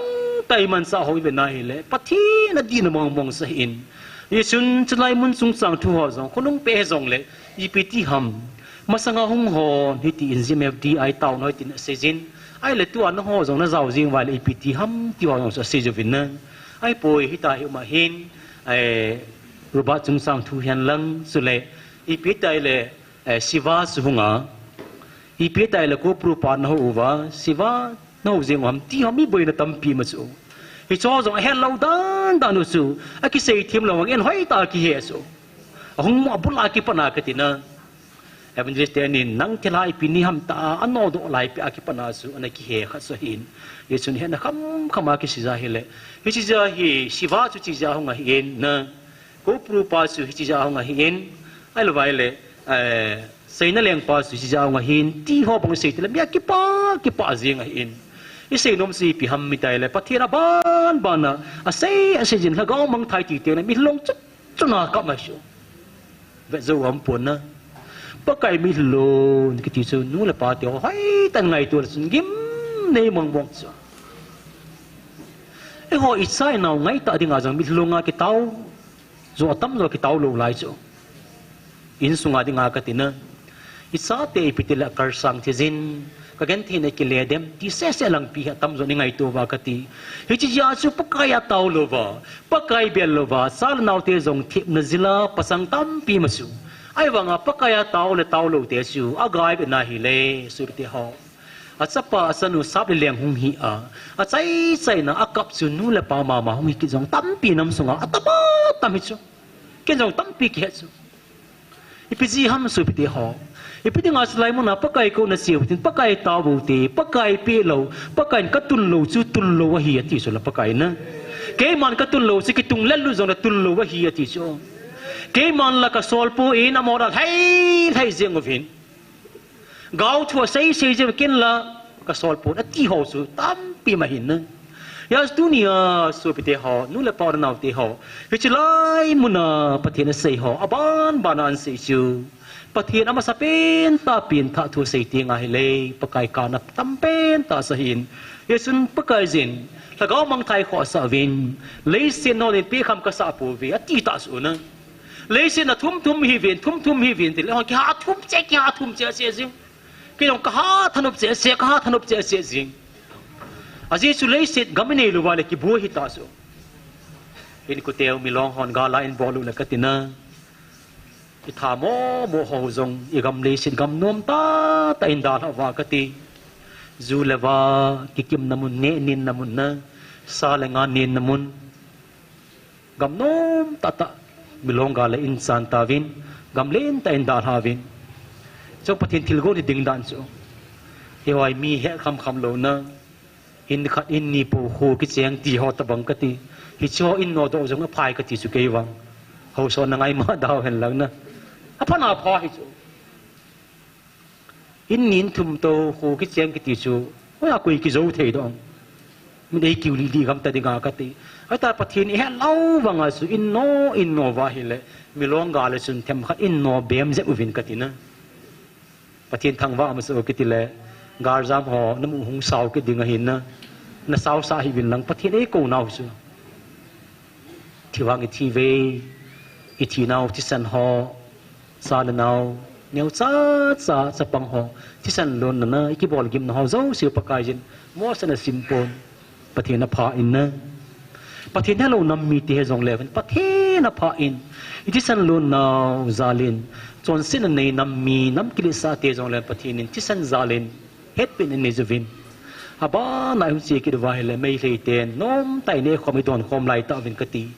tah a eimanchah ho i ve na hile, Pathen adih na mong mong sah in. Hichun chulai mun chungchang thu ho jong, khonung pe he jong le, ipi ti ham. Masanga hung hon, hiti in G M F D I tao noi tin asei jin. Ahile tua nangho jong na jao jing uva le, ipi ti ham ti ho jong chu asei jo uvin na. Ahipoi hitia hi um a hin, eh, Robert chungchang thu hihen lang, chule, ipi ti le, eh, Siva chu hung a, ipi ti le Kopurupa na hou uva, Siva na hou jing u ham ti ho mi boina tampi um a chu. Hicho jong ahet lou dan dan u chu, akisei them lou, a en hoi tah a kihe chu. Ahung mu abul a kipat na kati na. Evangelist te nin nang thilha ipi ni ham tah a, anodoh lai pi a kipat na chu, ana kihe khat chu ahin. Hichun hetna kham kham a kisei ja hile. Hiche ja hi, Siva chu hiche ja hung ahin na. Kopurupa chu hiche ja hung ahin, ahilou vai le, eh, Seina lengpa chu hiche ja hung ahin, ti ho bang i sei tile, mi akipah, kipah jing ahin. I sei nom chu ipi ham itile, Pathen aban ban a, asei, asei jin lhagao mangthai ti teng le, mi lung chut chut na kap mai chu. Vet jou um pon na. Pakai mitlhi lou kiti chu, nu le pa te ho, hoitah in ngaito le chun, gim nei mong mong chu. Eiho i cha i nao ngaitah ding a jong mitlhi lou a kitao. Jo atam jo kitao lou lai chu. Insung a ding a kati na. I chate ipi ti le akal sang thei jin. Ka genthei na kile dem ti seh seh lang pi hi atam jo i ngaito uva kati. Hiche jeh a chu Pakai a tao louva, Pakai bel louva, cha le nao te jong thepna jil a pasang tampi um a chu. Ahivang a Pakai a tao le tao lou te chu, agai ve na hile, sopi te ho. Achapa, achanu sap le leng hung hi a, achai chai na a kap chu nu le pa mama hung hi kit jong tampi nam sunga atam atam hi chu. Ken jong tampi kihe chu. Ipi jeh ham sopi te ho. Ipi dinga chulai mun a Pakai kouna cheu tin, Pakai tao u te, Pakai pe lou, Pakai in ka tun lou chu tun lou ahi ati chu la Pakai na. Keiman ka tun lou chu kitung lel u jong le tun lou ahi ati chu. Keiman la ka sol poi in amona lhai lhai jeng uvin. Gaothu asei sei jeng ken la ka sol pon ati ho chu tampi um ahin na. Hijeh a chu tunia sopi te ho, nu le pa u le nao te ho, hiche lai mun a Pathen asei ho, aban ban a asei chu. Pathen amasapen tah pen thah thu asei teng ahile, Pakai kana tam pen tah sa hin. Hichun Pakaiyin, lhagao mangthai khoh sah uvin, leiset nangho din pehkham kasah pouve, ati tah chu na. Leiset na thum thum hi uvin, thum thum hi uvin, ti le, hon kiha thum che, kiha thum che, che jing. Kei jong kaha thanop che, che, kaha thanop che, che jing. Ajeh chu leiset gam i nei lou uva le kiboi hi tah chu. Inkote u milong hon gal a in bol u le kati na. I tha mo mo ho jong i gam leiset gam nom tah tah in dalha uva kati. Ju le va kikimna mun, neh nenna mun na. Sa le nga nenna mun. Gam nom tah tah, milong gal a in chan tauvin, gam lentah in dalha uvin. Chu Pathen thilgon hi ding dan chu. Hiho hi mi he kham kham louna. In khat in ni po kho kicheng ti ho tabang kati. Hiche ho in nodoh jong aphai kati chu kei vang. Haosa na ngai ma dau hen lang na. Apha na pha hi chu. In ni in thum to kho kicheng kiti chu. Hoi a koi kijo thei dong. Min ei kiu li li gam ta dinga kati. Ahi ta Pathen i het lou vanga chu in no, in no va hile. Milong gal le chun themkhat in no bem jep uvin kati na. Pathen thangvah masa u kiti le, galjam ho, namu hung sao kit ding ahi na, na sao sa hih uvin lang, Pathen eikou nau chu. Thi vang i thi ve, i thi nau, thisan ho, cha le nau, neocha cha, chapang ho, thisan lonna na, i kibol gimna ho, jouse Pakaiyin, mosan a sim pon. Pathen apha in na. Pathen helou nam mite he jongle, Pathen apha in. I thisan lon nau jal in. Chonsetna nei nam mi, nam kiletsah te jongle, Pathen in thisan jal in. Hetpin anei jouvin. Abana hung che kit uva hile, Meitei ten, nomtah in eikhom idon khom lai tauvin kati.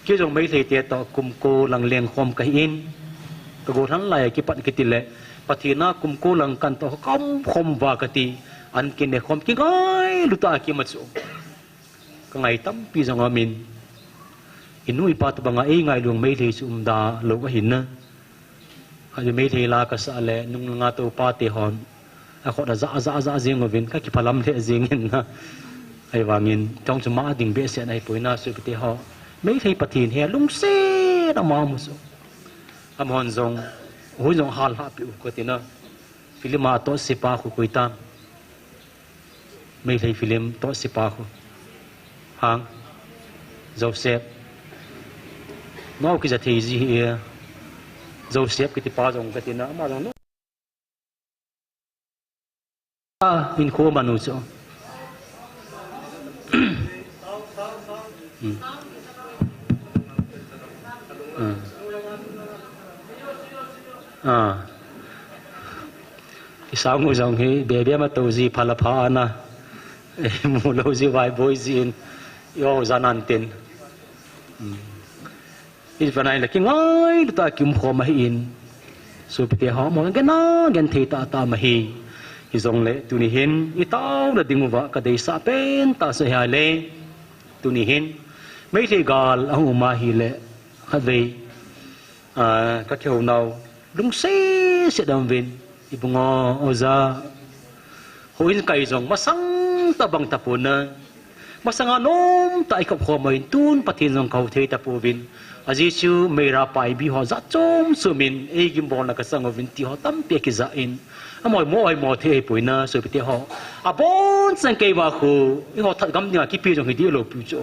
Kei jong Meitei te toh kum ko lang leng khom kahi in. Ka gollhang lai a kipat kiti le, Pathen a kum ko lang kan toh ka um khom uva kati. An kine khom kingailu tah a kimat chu. Ka ngai tampi jong aum in. I nu i pa tobang a ei ngailu Meitei chu umda lou ahi na. Khat vei Meitei la ka sah le, nung langa tou pa te hon. A khut a ja, ja, ja jing uvin, ka kiphalam lheh jing in na. Ahivangin, tong chu ma ding behseh na hi poi na, sopi te ho. Meitei Pathen he lungset a ma mu chu. Amahon jong, hui jong hal ha pi u kati na. Film a toh sipa khu koi tam. Meitei film toh sipa khu. Hang. Joseph. Nau kija thei ji hi e. Joseph kiti pa jong kati na, ama jong no. A, in khu manu chu. Hmm. Hmm. Ah. Kisang u jong hi, bebe ma to ji phala pha ana. Eh, mu lo ji vai boi ji in. Yo, janan tin. Hmm. I vanai le kingailu tah a kium khom ahi in. Sopi te ho mo gen a gen thei tah tah ma hi. Hijongle tuni hin i taona ding uva ka deisah pen tah chu hi le. Tuni hin Meitei gal ahung um ahile khatvei, ah, ka kihou nau lungset set a um uvin. Ibung o, oja. Houin kai jong masang tah bang tapon na. Masanga nomtah a i kap khom uvin tun Pathen jong ka hou thei tapouvin. Ajeh chu meira paibi ho jat chom chom in ei gimbolna ka chang uvin ti ho tampi a kija in. Amaho mo ai mo thei poi na sopi te ho. Abonchan kei va khu, eiho that gam dinga kipe jong hi dih lou pi chu.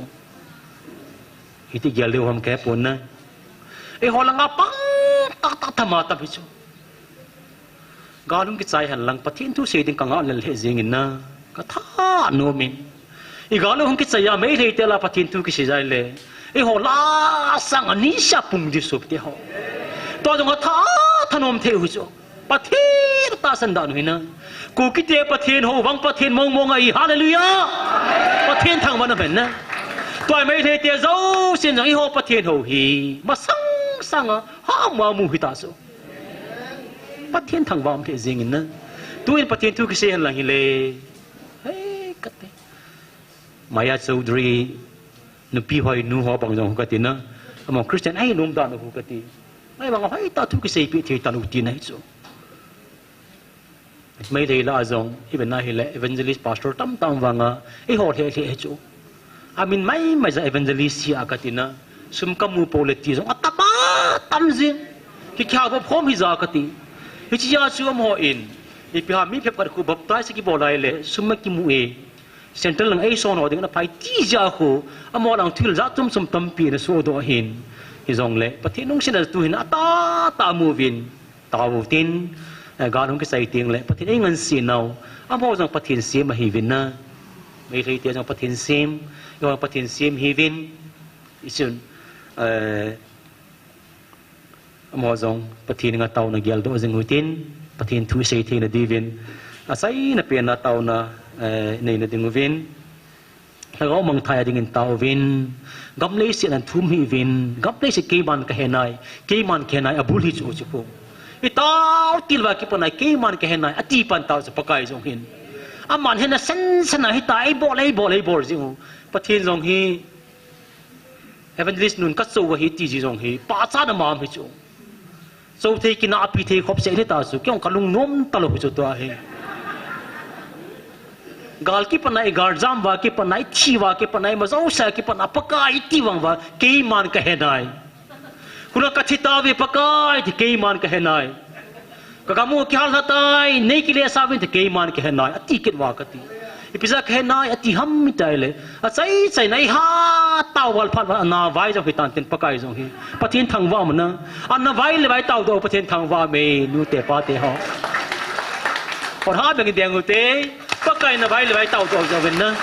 Hiti gel deu ham kei pon na. Eiho langa pang tah tah tah ma tam hi chu. Gal hung kichai hen lang Pathen thu sei ding ka ngah lel he jing in na. Ka thanom in. I gal hung kichai a Meitei te la Pathen thu kisei jai le. Eiho la sang ani sia pung di sopi te ho. Tua jong a tha, thanom thei u hi chu. Pathen tahsan dan u hi na. Kuki te Pathen hou vang Pathen mong mong ahi. Hallelujah. Pathen thangvah na ven na. Tua Meitei te jousen jong eiho Pathen hou hi. Masang sang a ha ma mu hi ta chu. Pathen thangvah um thei jing in na. Tuin Pathen thu kisei hen lang hi le. Hei, kate. Maya Chaudhary, nupi hoi nu ho bang jong kati na. Amaho Christian ahi nom dan u kati. Ahivang a hoitah thu kiseipi thei talou tina hi chu. Meitei la a jong, iben ahile, evangelist pastor tamtah um vanga, eiho lheh lheh hi chu. Amin mai mai ja evangelist hi a kati na, sum ka mu pou le ti jong, atama tam jing. Ki kya bop khom hi ja kati. Hichi ja chu amaho in, ipi ham mi phep khat khu baptize kibol lai le, sum ma kimu e. Central lang eison ho ding na phai ti jia khu, amaho lang thil jat chom chom tampi na sodoh ahin. Hijongle, Pathen lungsetna tu hin atah tah mu uvin, tao u tin, eh, gal hung kisai teng le, Pathen ei ngansena u, amaho jong Pathen sem ahi uvin na. Meitei te jong Pathen sem, eiho Pathen sem hi uvin. Isun, eh, Amaho jong Pathen nga taona geldoh jing u tin, Pathen thu sei theina diuvin, achaina pen a taona, eh, neina ding uvin, lhagao mangthai a dingin tao uvin, gam leiset a thum hih uvin, gam leiset keiman ka he nai, keiman ka he nai, abul hi chu chu khu. I tao til uva kipan a keiman ka he nai, ati pan tao chu Pakai jong hin. Aman hin asen sen a hita, eibol, eibol, eibol jing u. Pathen jong hi, Evangelist nun kachou ahi ti ji jong hi, pachat na mam hi chu. Chou thei kina api thei khop se ni ta chu, kei jong kalung nom talou hi chu tua hi. Gal kipat na, i gal jam uva kipat na, i thi uva kipat na, i majouse kipat na, Pakai ti vang uva, keiman kahe nai. Hula kathi tauve Pakai ti keiman kahe nai. Kagam u kihal lha tai, nei kile sa uvin ti keiman kahe nai. Ati kit uva kati. Ipi jeh a kahe nai, ati ham itileh. Achai chai na i ha tao val phat uva, ana vai jong hi tan tin Pakai jong hi. Pathen thangvah um na. Ana vai le vai tao doh Pathen thangvah um e, nu te pa te ho. Hon ha beng deng u te. Pakai na vai le vai tao doh jong uvin na.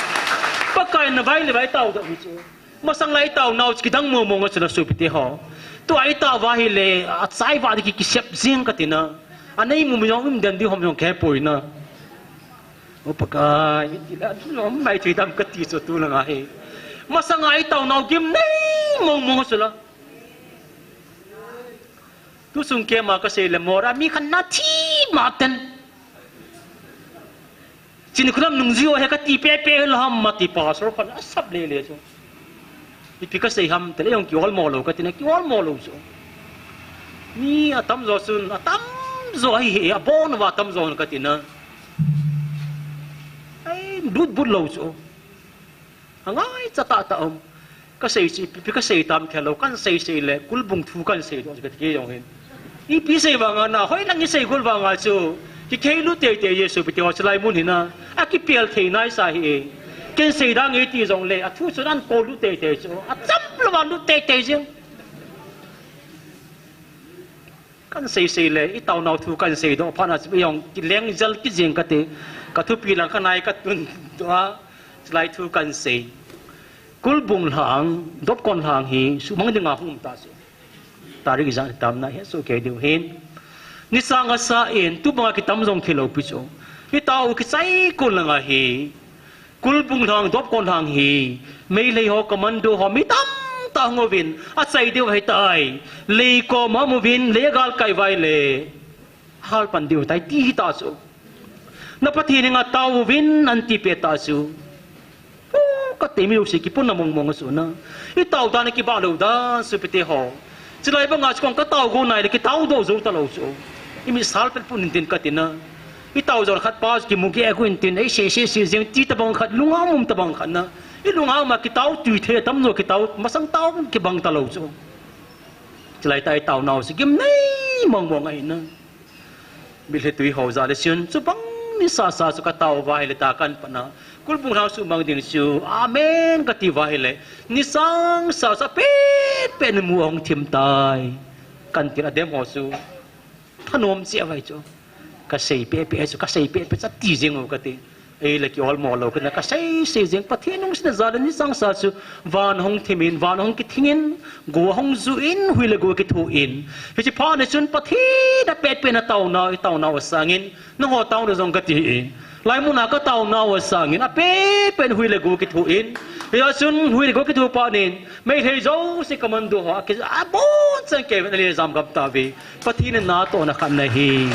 Pakai na vai le vai tao doh hi chu. Masang lai tao nau chu kidang mong mong a chu na sopi te ho. Tua i tao uva hile, achai uva di ki, kisep jing kati na. Anei mu mi jong um den di hom jong kahe poi na. O Pakai, iti la, um mai thui dam kati chu tu lang a hi. Masang a i tao nau gimnei mong mong a chu la. Tu sung kei ma kasei le mora mi khat na thi ma ten. Chini khulam nung jio he kati pepe la ham mati pastor khat asap le le chu. Ipi kasei ham tele jong kiol mo lou kati na kiol mo lou chu. Mi atam jo chun, atam jo hi he, abon uva atam jo kati na. Ai, but but lou chu. Angai cha tah tah um. Kasei chu, ipi kasei tam khelou, kan sei sei le, kulbung thu kan sei doh, kati kei jong hin. Ipi sei vang a na, hoilang i sei khol vang a chu. Kikhei lut tei tei Jesu piti ho chu lai mun hi na. Akipel thei nai sa hi e. Ken sei dang e ti jong le, athu chu nan ko lut tei tei chu. Acham lou vang lut tei tei jing. Kan sei sei le, i tao nau thu kan sei doh phat na chu, i jong kileng jal kit jing kati, ka thupi lang ka nai ka tun tua, chulai thu kan sei. Kulbung lhang, dopkon lhang hi, sumang dinga hung ta chu. Tarik ijat tam na, he su kei diu hin. Ni sang a sa in, tu banga kitam jong kilou pi chu. I tao u kichai kun langa hi. Kulbung lhang, dopkon lhang hi, Meitei ho, commando ho, mi tamtah hung uvin, achai diu ahi tai, lei koma um uvin, lei galkai uva ahile, halpan diu ahi tai, ti hi ta chu. Na Pathen henga tao uvin, anti peh ta chu. Pu, kati mi lou si, kipun na mong mong a chu na. I tao dan, kibah lou dan, sopi te ho. Chulai banga chu kong ka tao go nai le, kitao doh jou talou chu. I mi sal pet pun in tin kati na. I tao jou khat pa chu kimu ki e ku in tin, ei se se se jeng ti tabang khat, lunga mum tabang khat na. I lunga ma kitao tui the tam jo kitao, masang tao kibang talou chu. Chulai ta i tao nau chu gimnei mong mong ahi na. Mitlhi tui ho ja le chun, chubang ni sa sa chu ka tao uva ahile ta kan pat na. Kulbung lhang sumang ding chu, amen kati uva ahile. Ni sang sa sa pet pet na mu ahung thim tai. Kan ti la dem ho chu. Thanom cheh uva chu. Ka sei peh peh chu, ka sei peh peh chu ati jing u kati. Ei le kiol mo lou, kana ka sei sei jeng Pathen nung sina ja le ni sang sa chu van hung thim in, van hung kithing in, go hung ju in, hui le go kithu in. Hichi phat ni chun Pathen a pet pet na tao nau, i tao nau a sangin, nangho tao na jong kati hi. Lai mun a ka tao nau a sangin, a pet pet hui le go kithu in. Hia chun hui le go kithu phat nin, Meitei jouse commando ho, a ki, abon chang kei ven a le jam gam ta ve. Pathen in natohna khat na hi.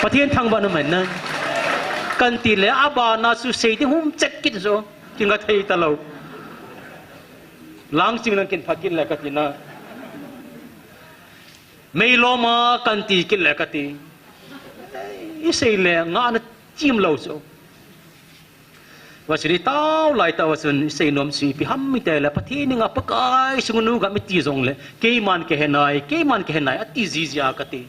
Pathen thangvah na man na. Kan ti le, abana chu sei ding hum chet kit jo. Kinga thei talou. Lang ching lang kin phat kit le kati na. Meilom a kan ti kit le kati. I sei le, nga na chim lou chu. Vachun i tao lai tao vachun i sei nom chu ipi ham i ti le Pathen henga Pakai sung nu gam i ti jong le keiman kahe nai, keiman kahe nai, ati ji ji a kati.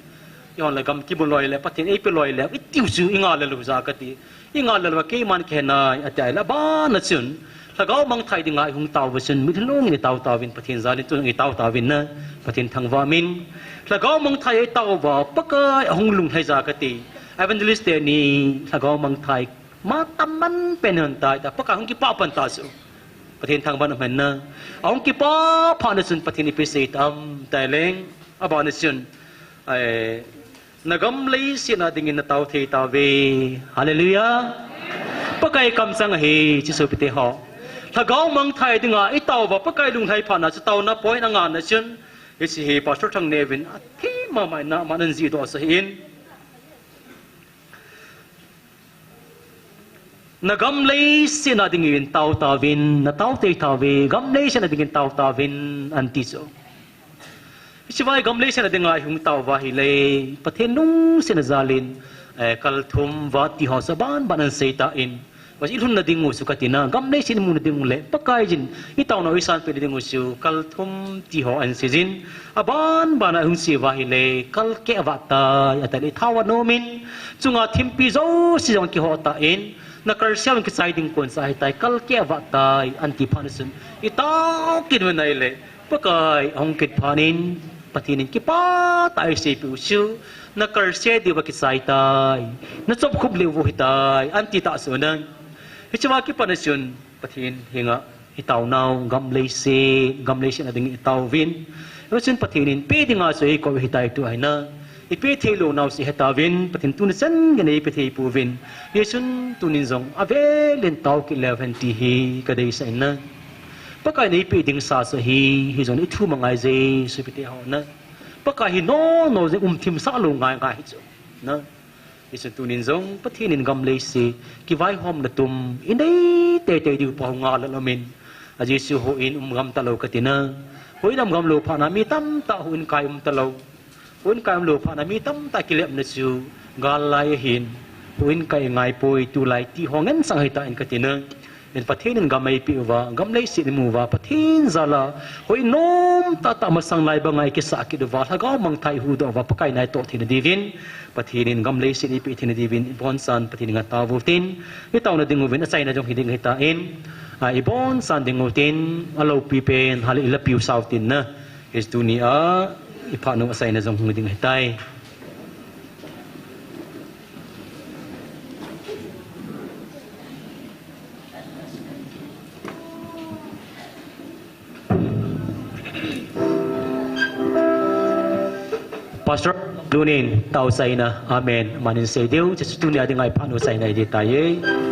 I hon le gam kimu loi le Pathen ei pe loi le i tiu chu i nga le lou ja kati. I nga le lou keiman kahe nai, ati le abana chun. Lhagao mangthai dinga i hung tao vachun mitlhi long in i tao tao vin Pathen jal in tu i tao tao vin na. Pathen thangvah in. Lhagao mangthai i tao va Pakai ahung lunglhai ja kati. Evangelist teni lhagao mangthai ma tam man pen hon tai ta, Pakai hung kipah pan ta chu. Pathen thangvah na man na. Ahung kipah phat na chun Pathen ipi sei tam tai leng. Abana chun. Ai, na gam leiset a dingin na tao thei tauve. Hallelujah. Pakai kamchang ahi, Jesu pite ho. Lhagao mangthai dinga i tao va Pakai lunglhai phat na chu taona point anga na chun. Hichi hi Pastor Thangneo vin athei mama in na man an ji doh sa hin. Na gam leiset na dingin tao tauvin, na tao tei tauve, gam leiset na dingin tao tauvin, anti chu. Hiche vai gam leiset na dinga ihung tao uva ahile, Pathen lungset na jalin, eh, kal thum vat ti ho chu aban ban ahin sei tan. Bas ilhun na ding u chu kati na, gam leiset imu na ding u le, Pakai jin, itao nau isanpeh na ding u chu, kal thum ti ho ahin sei jin, aban ban a ihung sei uva ahile, kal keh vat tai, ati le, thao anom in, chunga thimpi jouse jong kiho tan, na kalsel kichai ding kon sa ahitai, kal keh vat tai, anti phat na chun, itao kit uvin ahile, Pakai ahung kit phat in, Pathen in kipah tah a eiseipeh u chu, na kalsel diu va kichai tai, na chop khup leu u ahitai, anti tah chu na. Hiche va kipat na chun, Pathen henga, itao nau, gam leiset, gam leiset na dingin itao uvin. Hichun Pathen in peh dinga chu eikou ahitai tu ahi na. Ipeh thei lou nau chu ihe tauvin, Pathen tuni chan gei in eipeh thei pouvin. Hichun tunin jong avel in tao kit leu hen ti hi kadeisah in na. Pakai in eipeh ding sa chu ahi, hijongle ithum angai Jesu ipi ti ho na. Pakai hi nono jeh um thim sah lou ngai ngai hi chu. Na. Hichun tunin jong Pathen in gam leiset, kivaihomna tum, inei teitei diu pa hung a la lom in. A Jesu houin um gam talou kati na. Houin um gam lou phat na mi tamtah houin kai um talou. Houin kai um lou phat na mi tamtah kilepna chu gal lai ahin. Houin kai ngai poi tulai ti ho ngen sang ahitan kati na. In Pathen in gam eipeh uva, gam leiset imu uva, Pathen jal a, houin nom tah tah masang lai banga ikisah kit uva, lhagao mangthah ihuhdoh uva, Pakai in eitoh theina diuvin, Pathen in gam leiset eipeh theina diuvin, iboncha'n Pathen henga tao utin, itao na ding uvin, achaina jong hi ding ahitan, a, iboncha'n ding utin, aloupi pen, hale ilapiu sa utin na, hiche tunia, iphat nau achaina jong hung ding ahitai. Pastor Lunin tao chaina, amen. Amanin sei diu, hiche tunia dinga iphat nau chaina hi ding ahitai.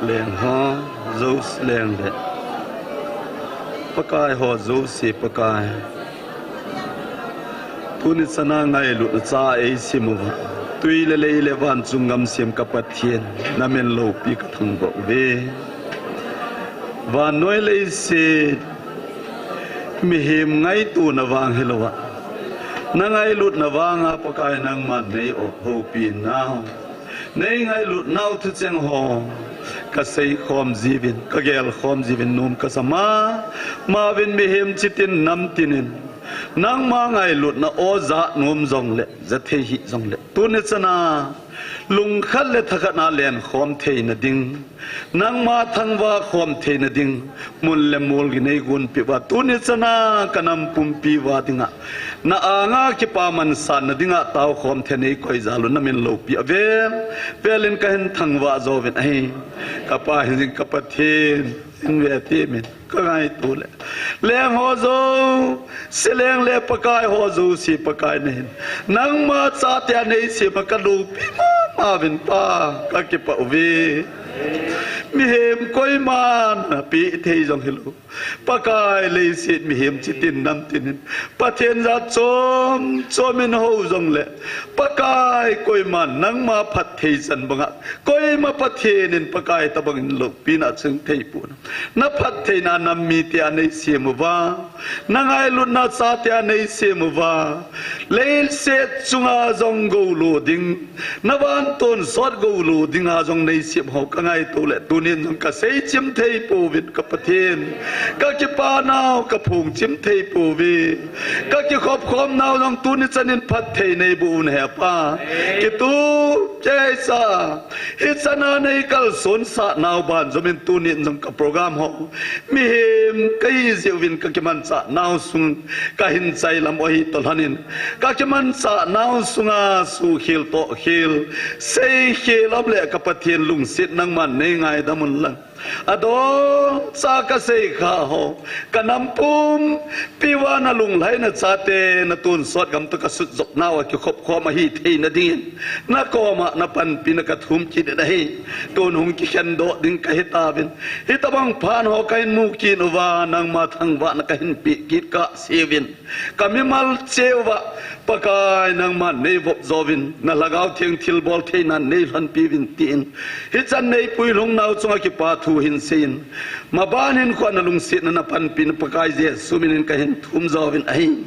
Leng ho jouse, leng le Pakai ho jouse Pakai, tuni chana ngailutna cha eisim uva, tui le lei le van chung ngam sem ka Pathen, na min loupi ka thangvah uve. Vannoi leiset mihem ngaitona vang hilouva, Na ngailutna vanga Pakai nangman nei o houpi nau. Nei ngailut nau thucheng ho. Ka seikhom jiuvin, ka gelkhom jiuvin nom ka sa ma. Mauvin mihem chitin namtinin. Nangma ngailutna o ja nom jongle, ja thei hih jongle. Tuni chana, lungkhat le thakhat na lenkhom theina ding. Nangma thangvah khom theina ding, mun le mol nei gonpeh uva, tuni chana ka nam pumpi uva dinga, na anga kipaman sanna dinga taokhom thei nei koi jal u na min loupi a vel, velin ka hin thangvah jouvin ahi. Ka Pa hin jing ka Pathen, hin ve ti min. Ka ngaito le. Leng ho jouse leng le Pakai ho jouse Pakai nahin. Nangma chate a nei sem a ka loupi mama uvin Pa, ka kipah uve. Mihem koiman na pe thei jong hilou. Pakai leiset mihem chitin namtinin. Pathen jat chom chomin hou jongle. Pakai koiman nangma phatthei chan banga. Koima Pathen in Pakai tabang in loupina chang thei pon. Na phattheina nam mite a nei sem uva, na ngailutna chate a nei sem uva, leiset chunga jong golo ding, na van tonsot golo dinga jong nei sem ho ka ngaito le, tunin jong ka seichim thei pouvin ka Pathen, ka kipa nau ka phongchim thei pouve, ka kikhop khom nau jong tuni chanin phatthei nei boh un he Pa, kitu, kei sa. Hichana nei kalson sah nau ban jomin tunin jong ka program ho. Mihem ka hi jeh uvin ka kimanchah nau sung ka hin chai lam u ahi toh lhonin. Ka kimanchah nau sunga suhkhel tohkhel, seikhel um le ka Pathen lungset nangman nei ngaidam un lang. Adon cha ka seikha ho. Ka nam pumpi uva na lunglhaina chate, na tonsot gam toh ka sutjop nau a kikhop khom ahi theina dingin, na koma na panpina ka thum kit in ahi. Tun hung kikhen doh ding ka hi tauvin. Hitabang phat ho ka hin mu kit uva, nangma thangvahna ka hin pe kit kah seuvin. Ka mimal cheh uva, Pakai nangman nei vop jouvin, na Lhagao Theng thilbol theina nei lhonpi uvin tin. Hichan nei puilhung nau chunga kipa thu hin seiyin. Maban hin kho na lungsetna na panpina Pakai Jesu minin ka hin thum jouvin ahi.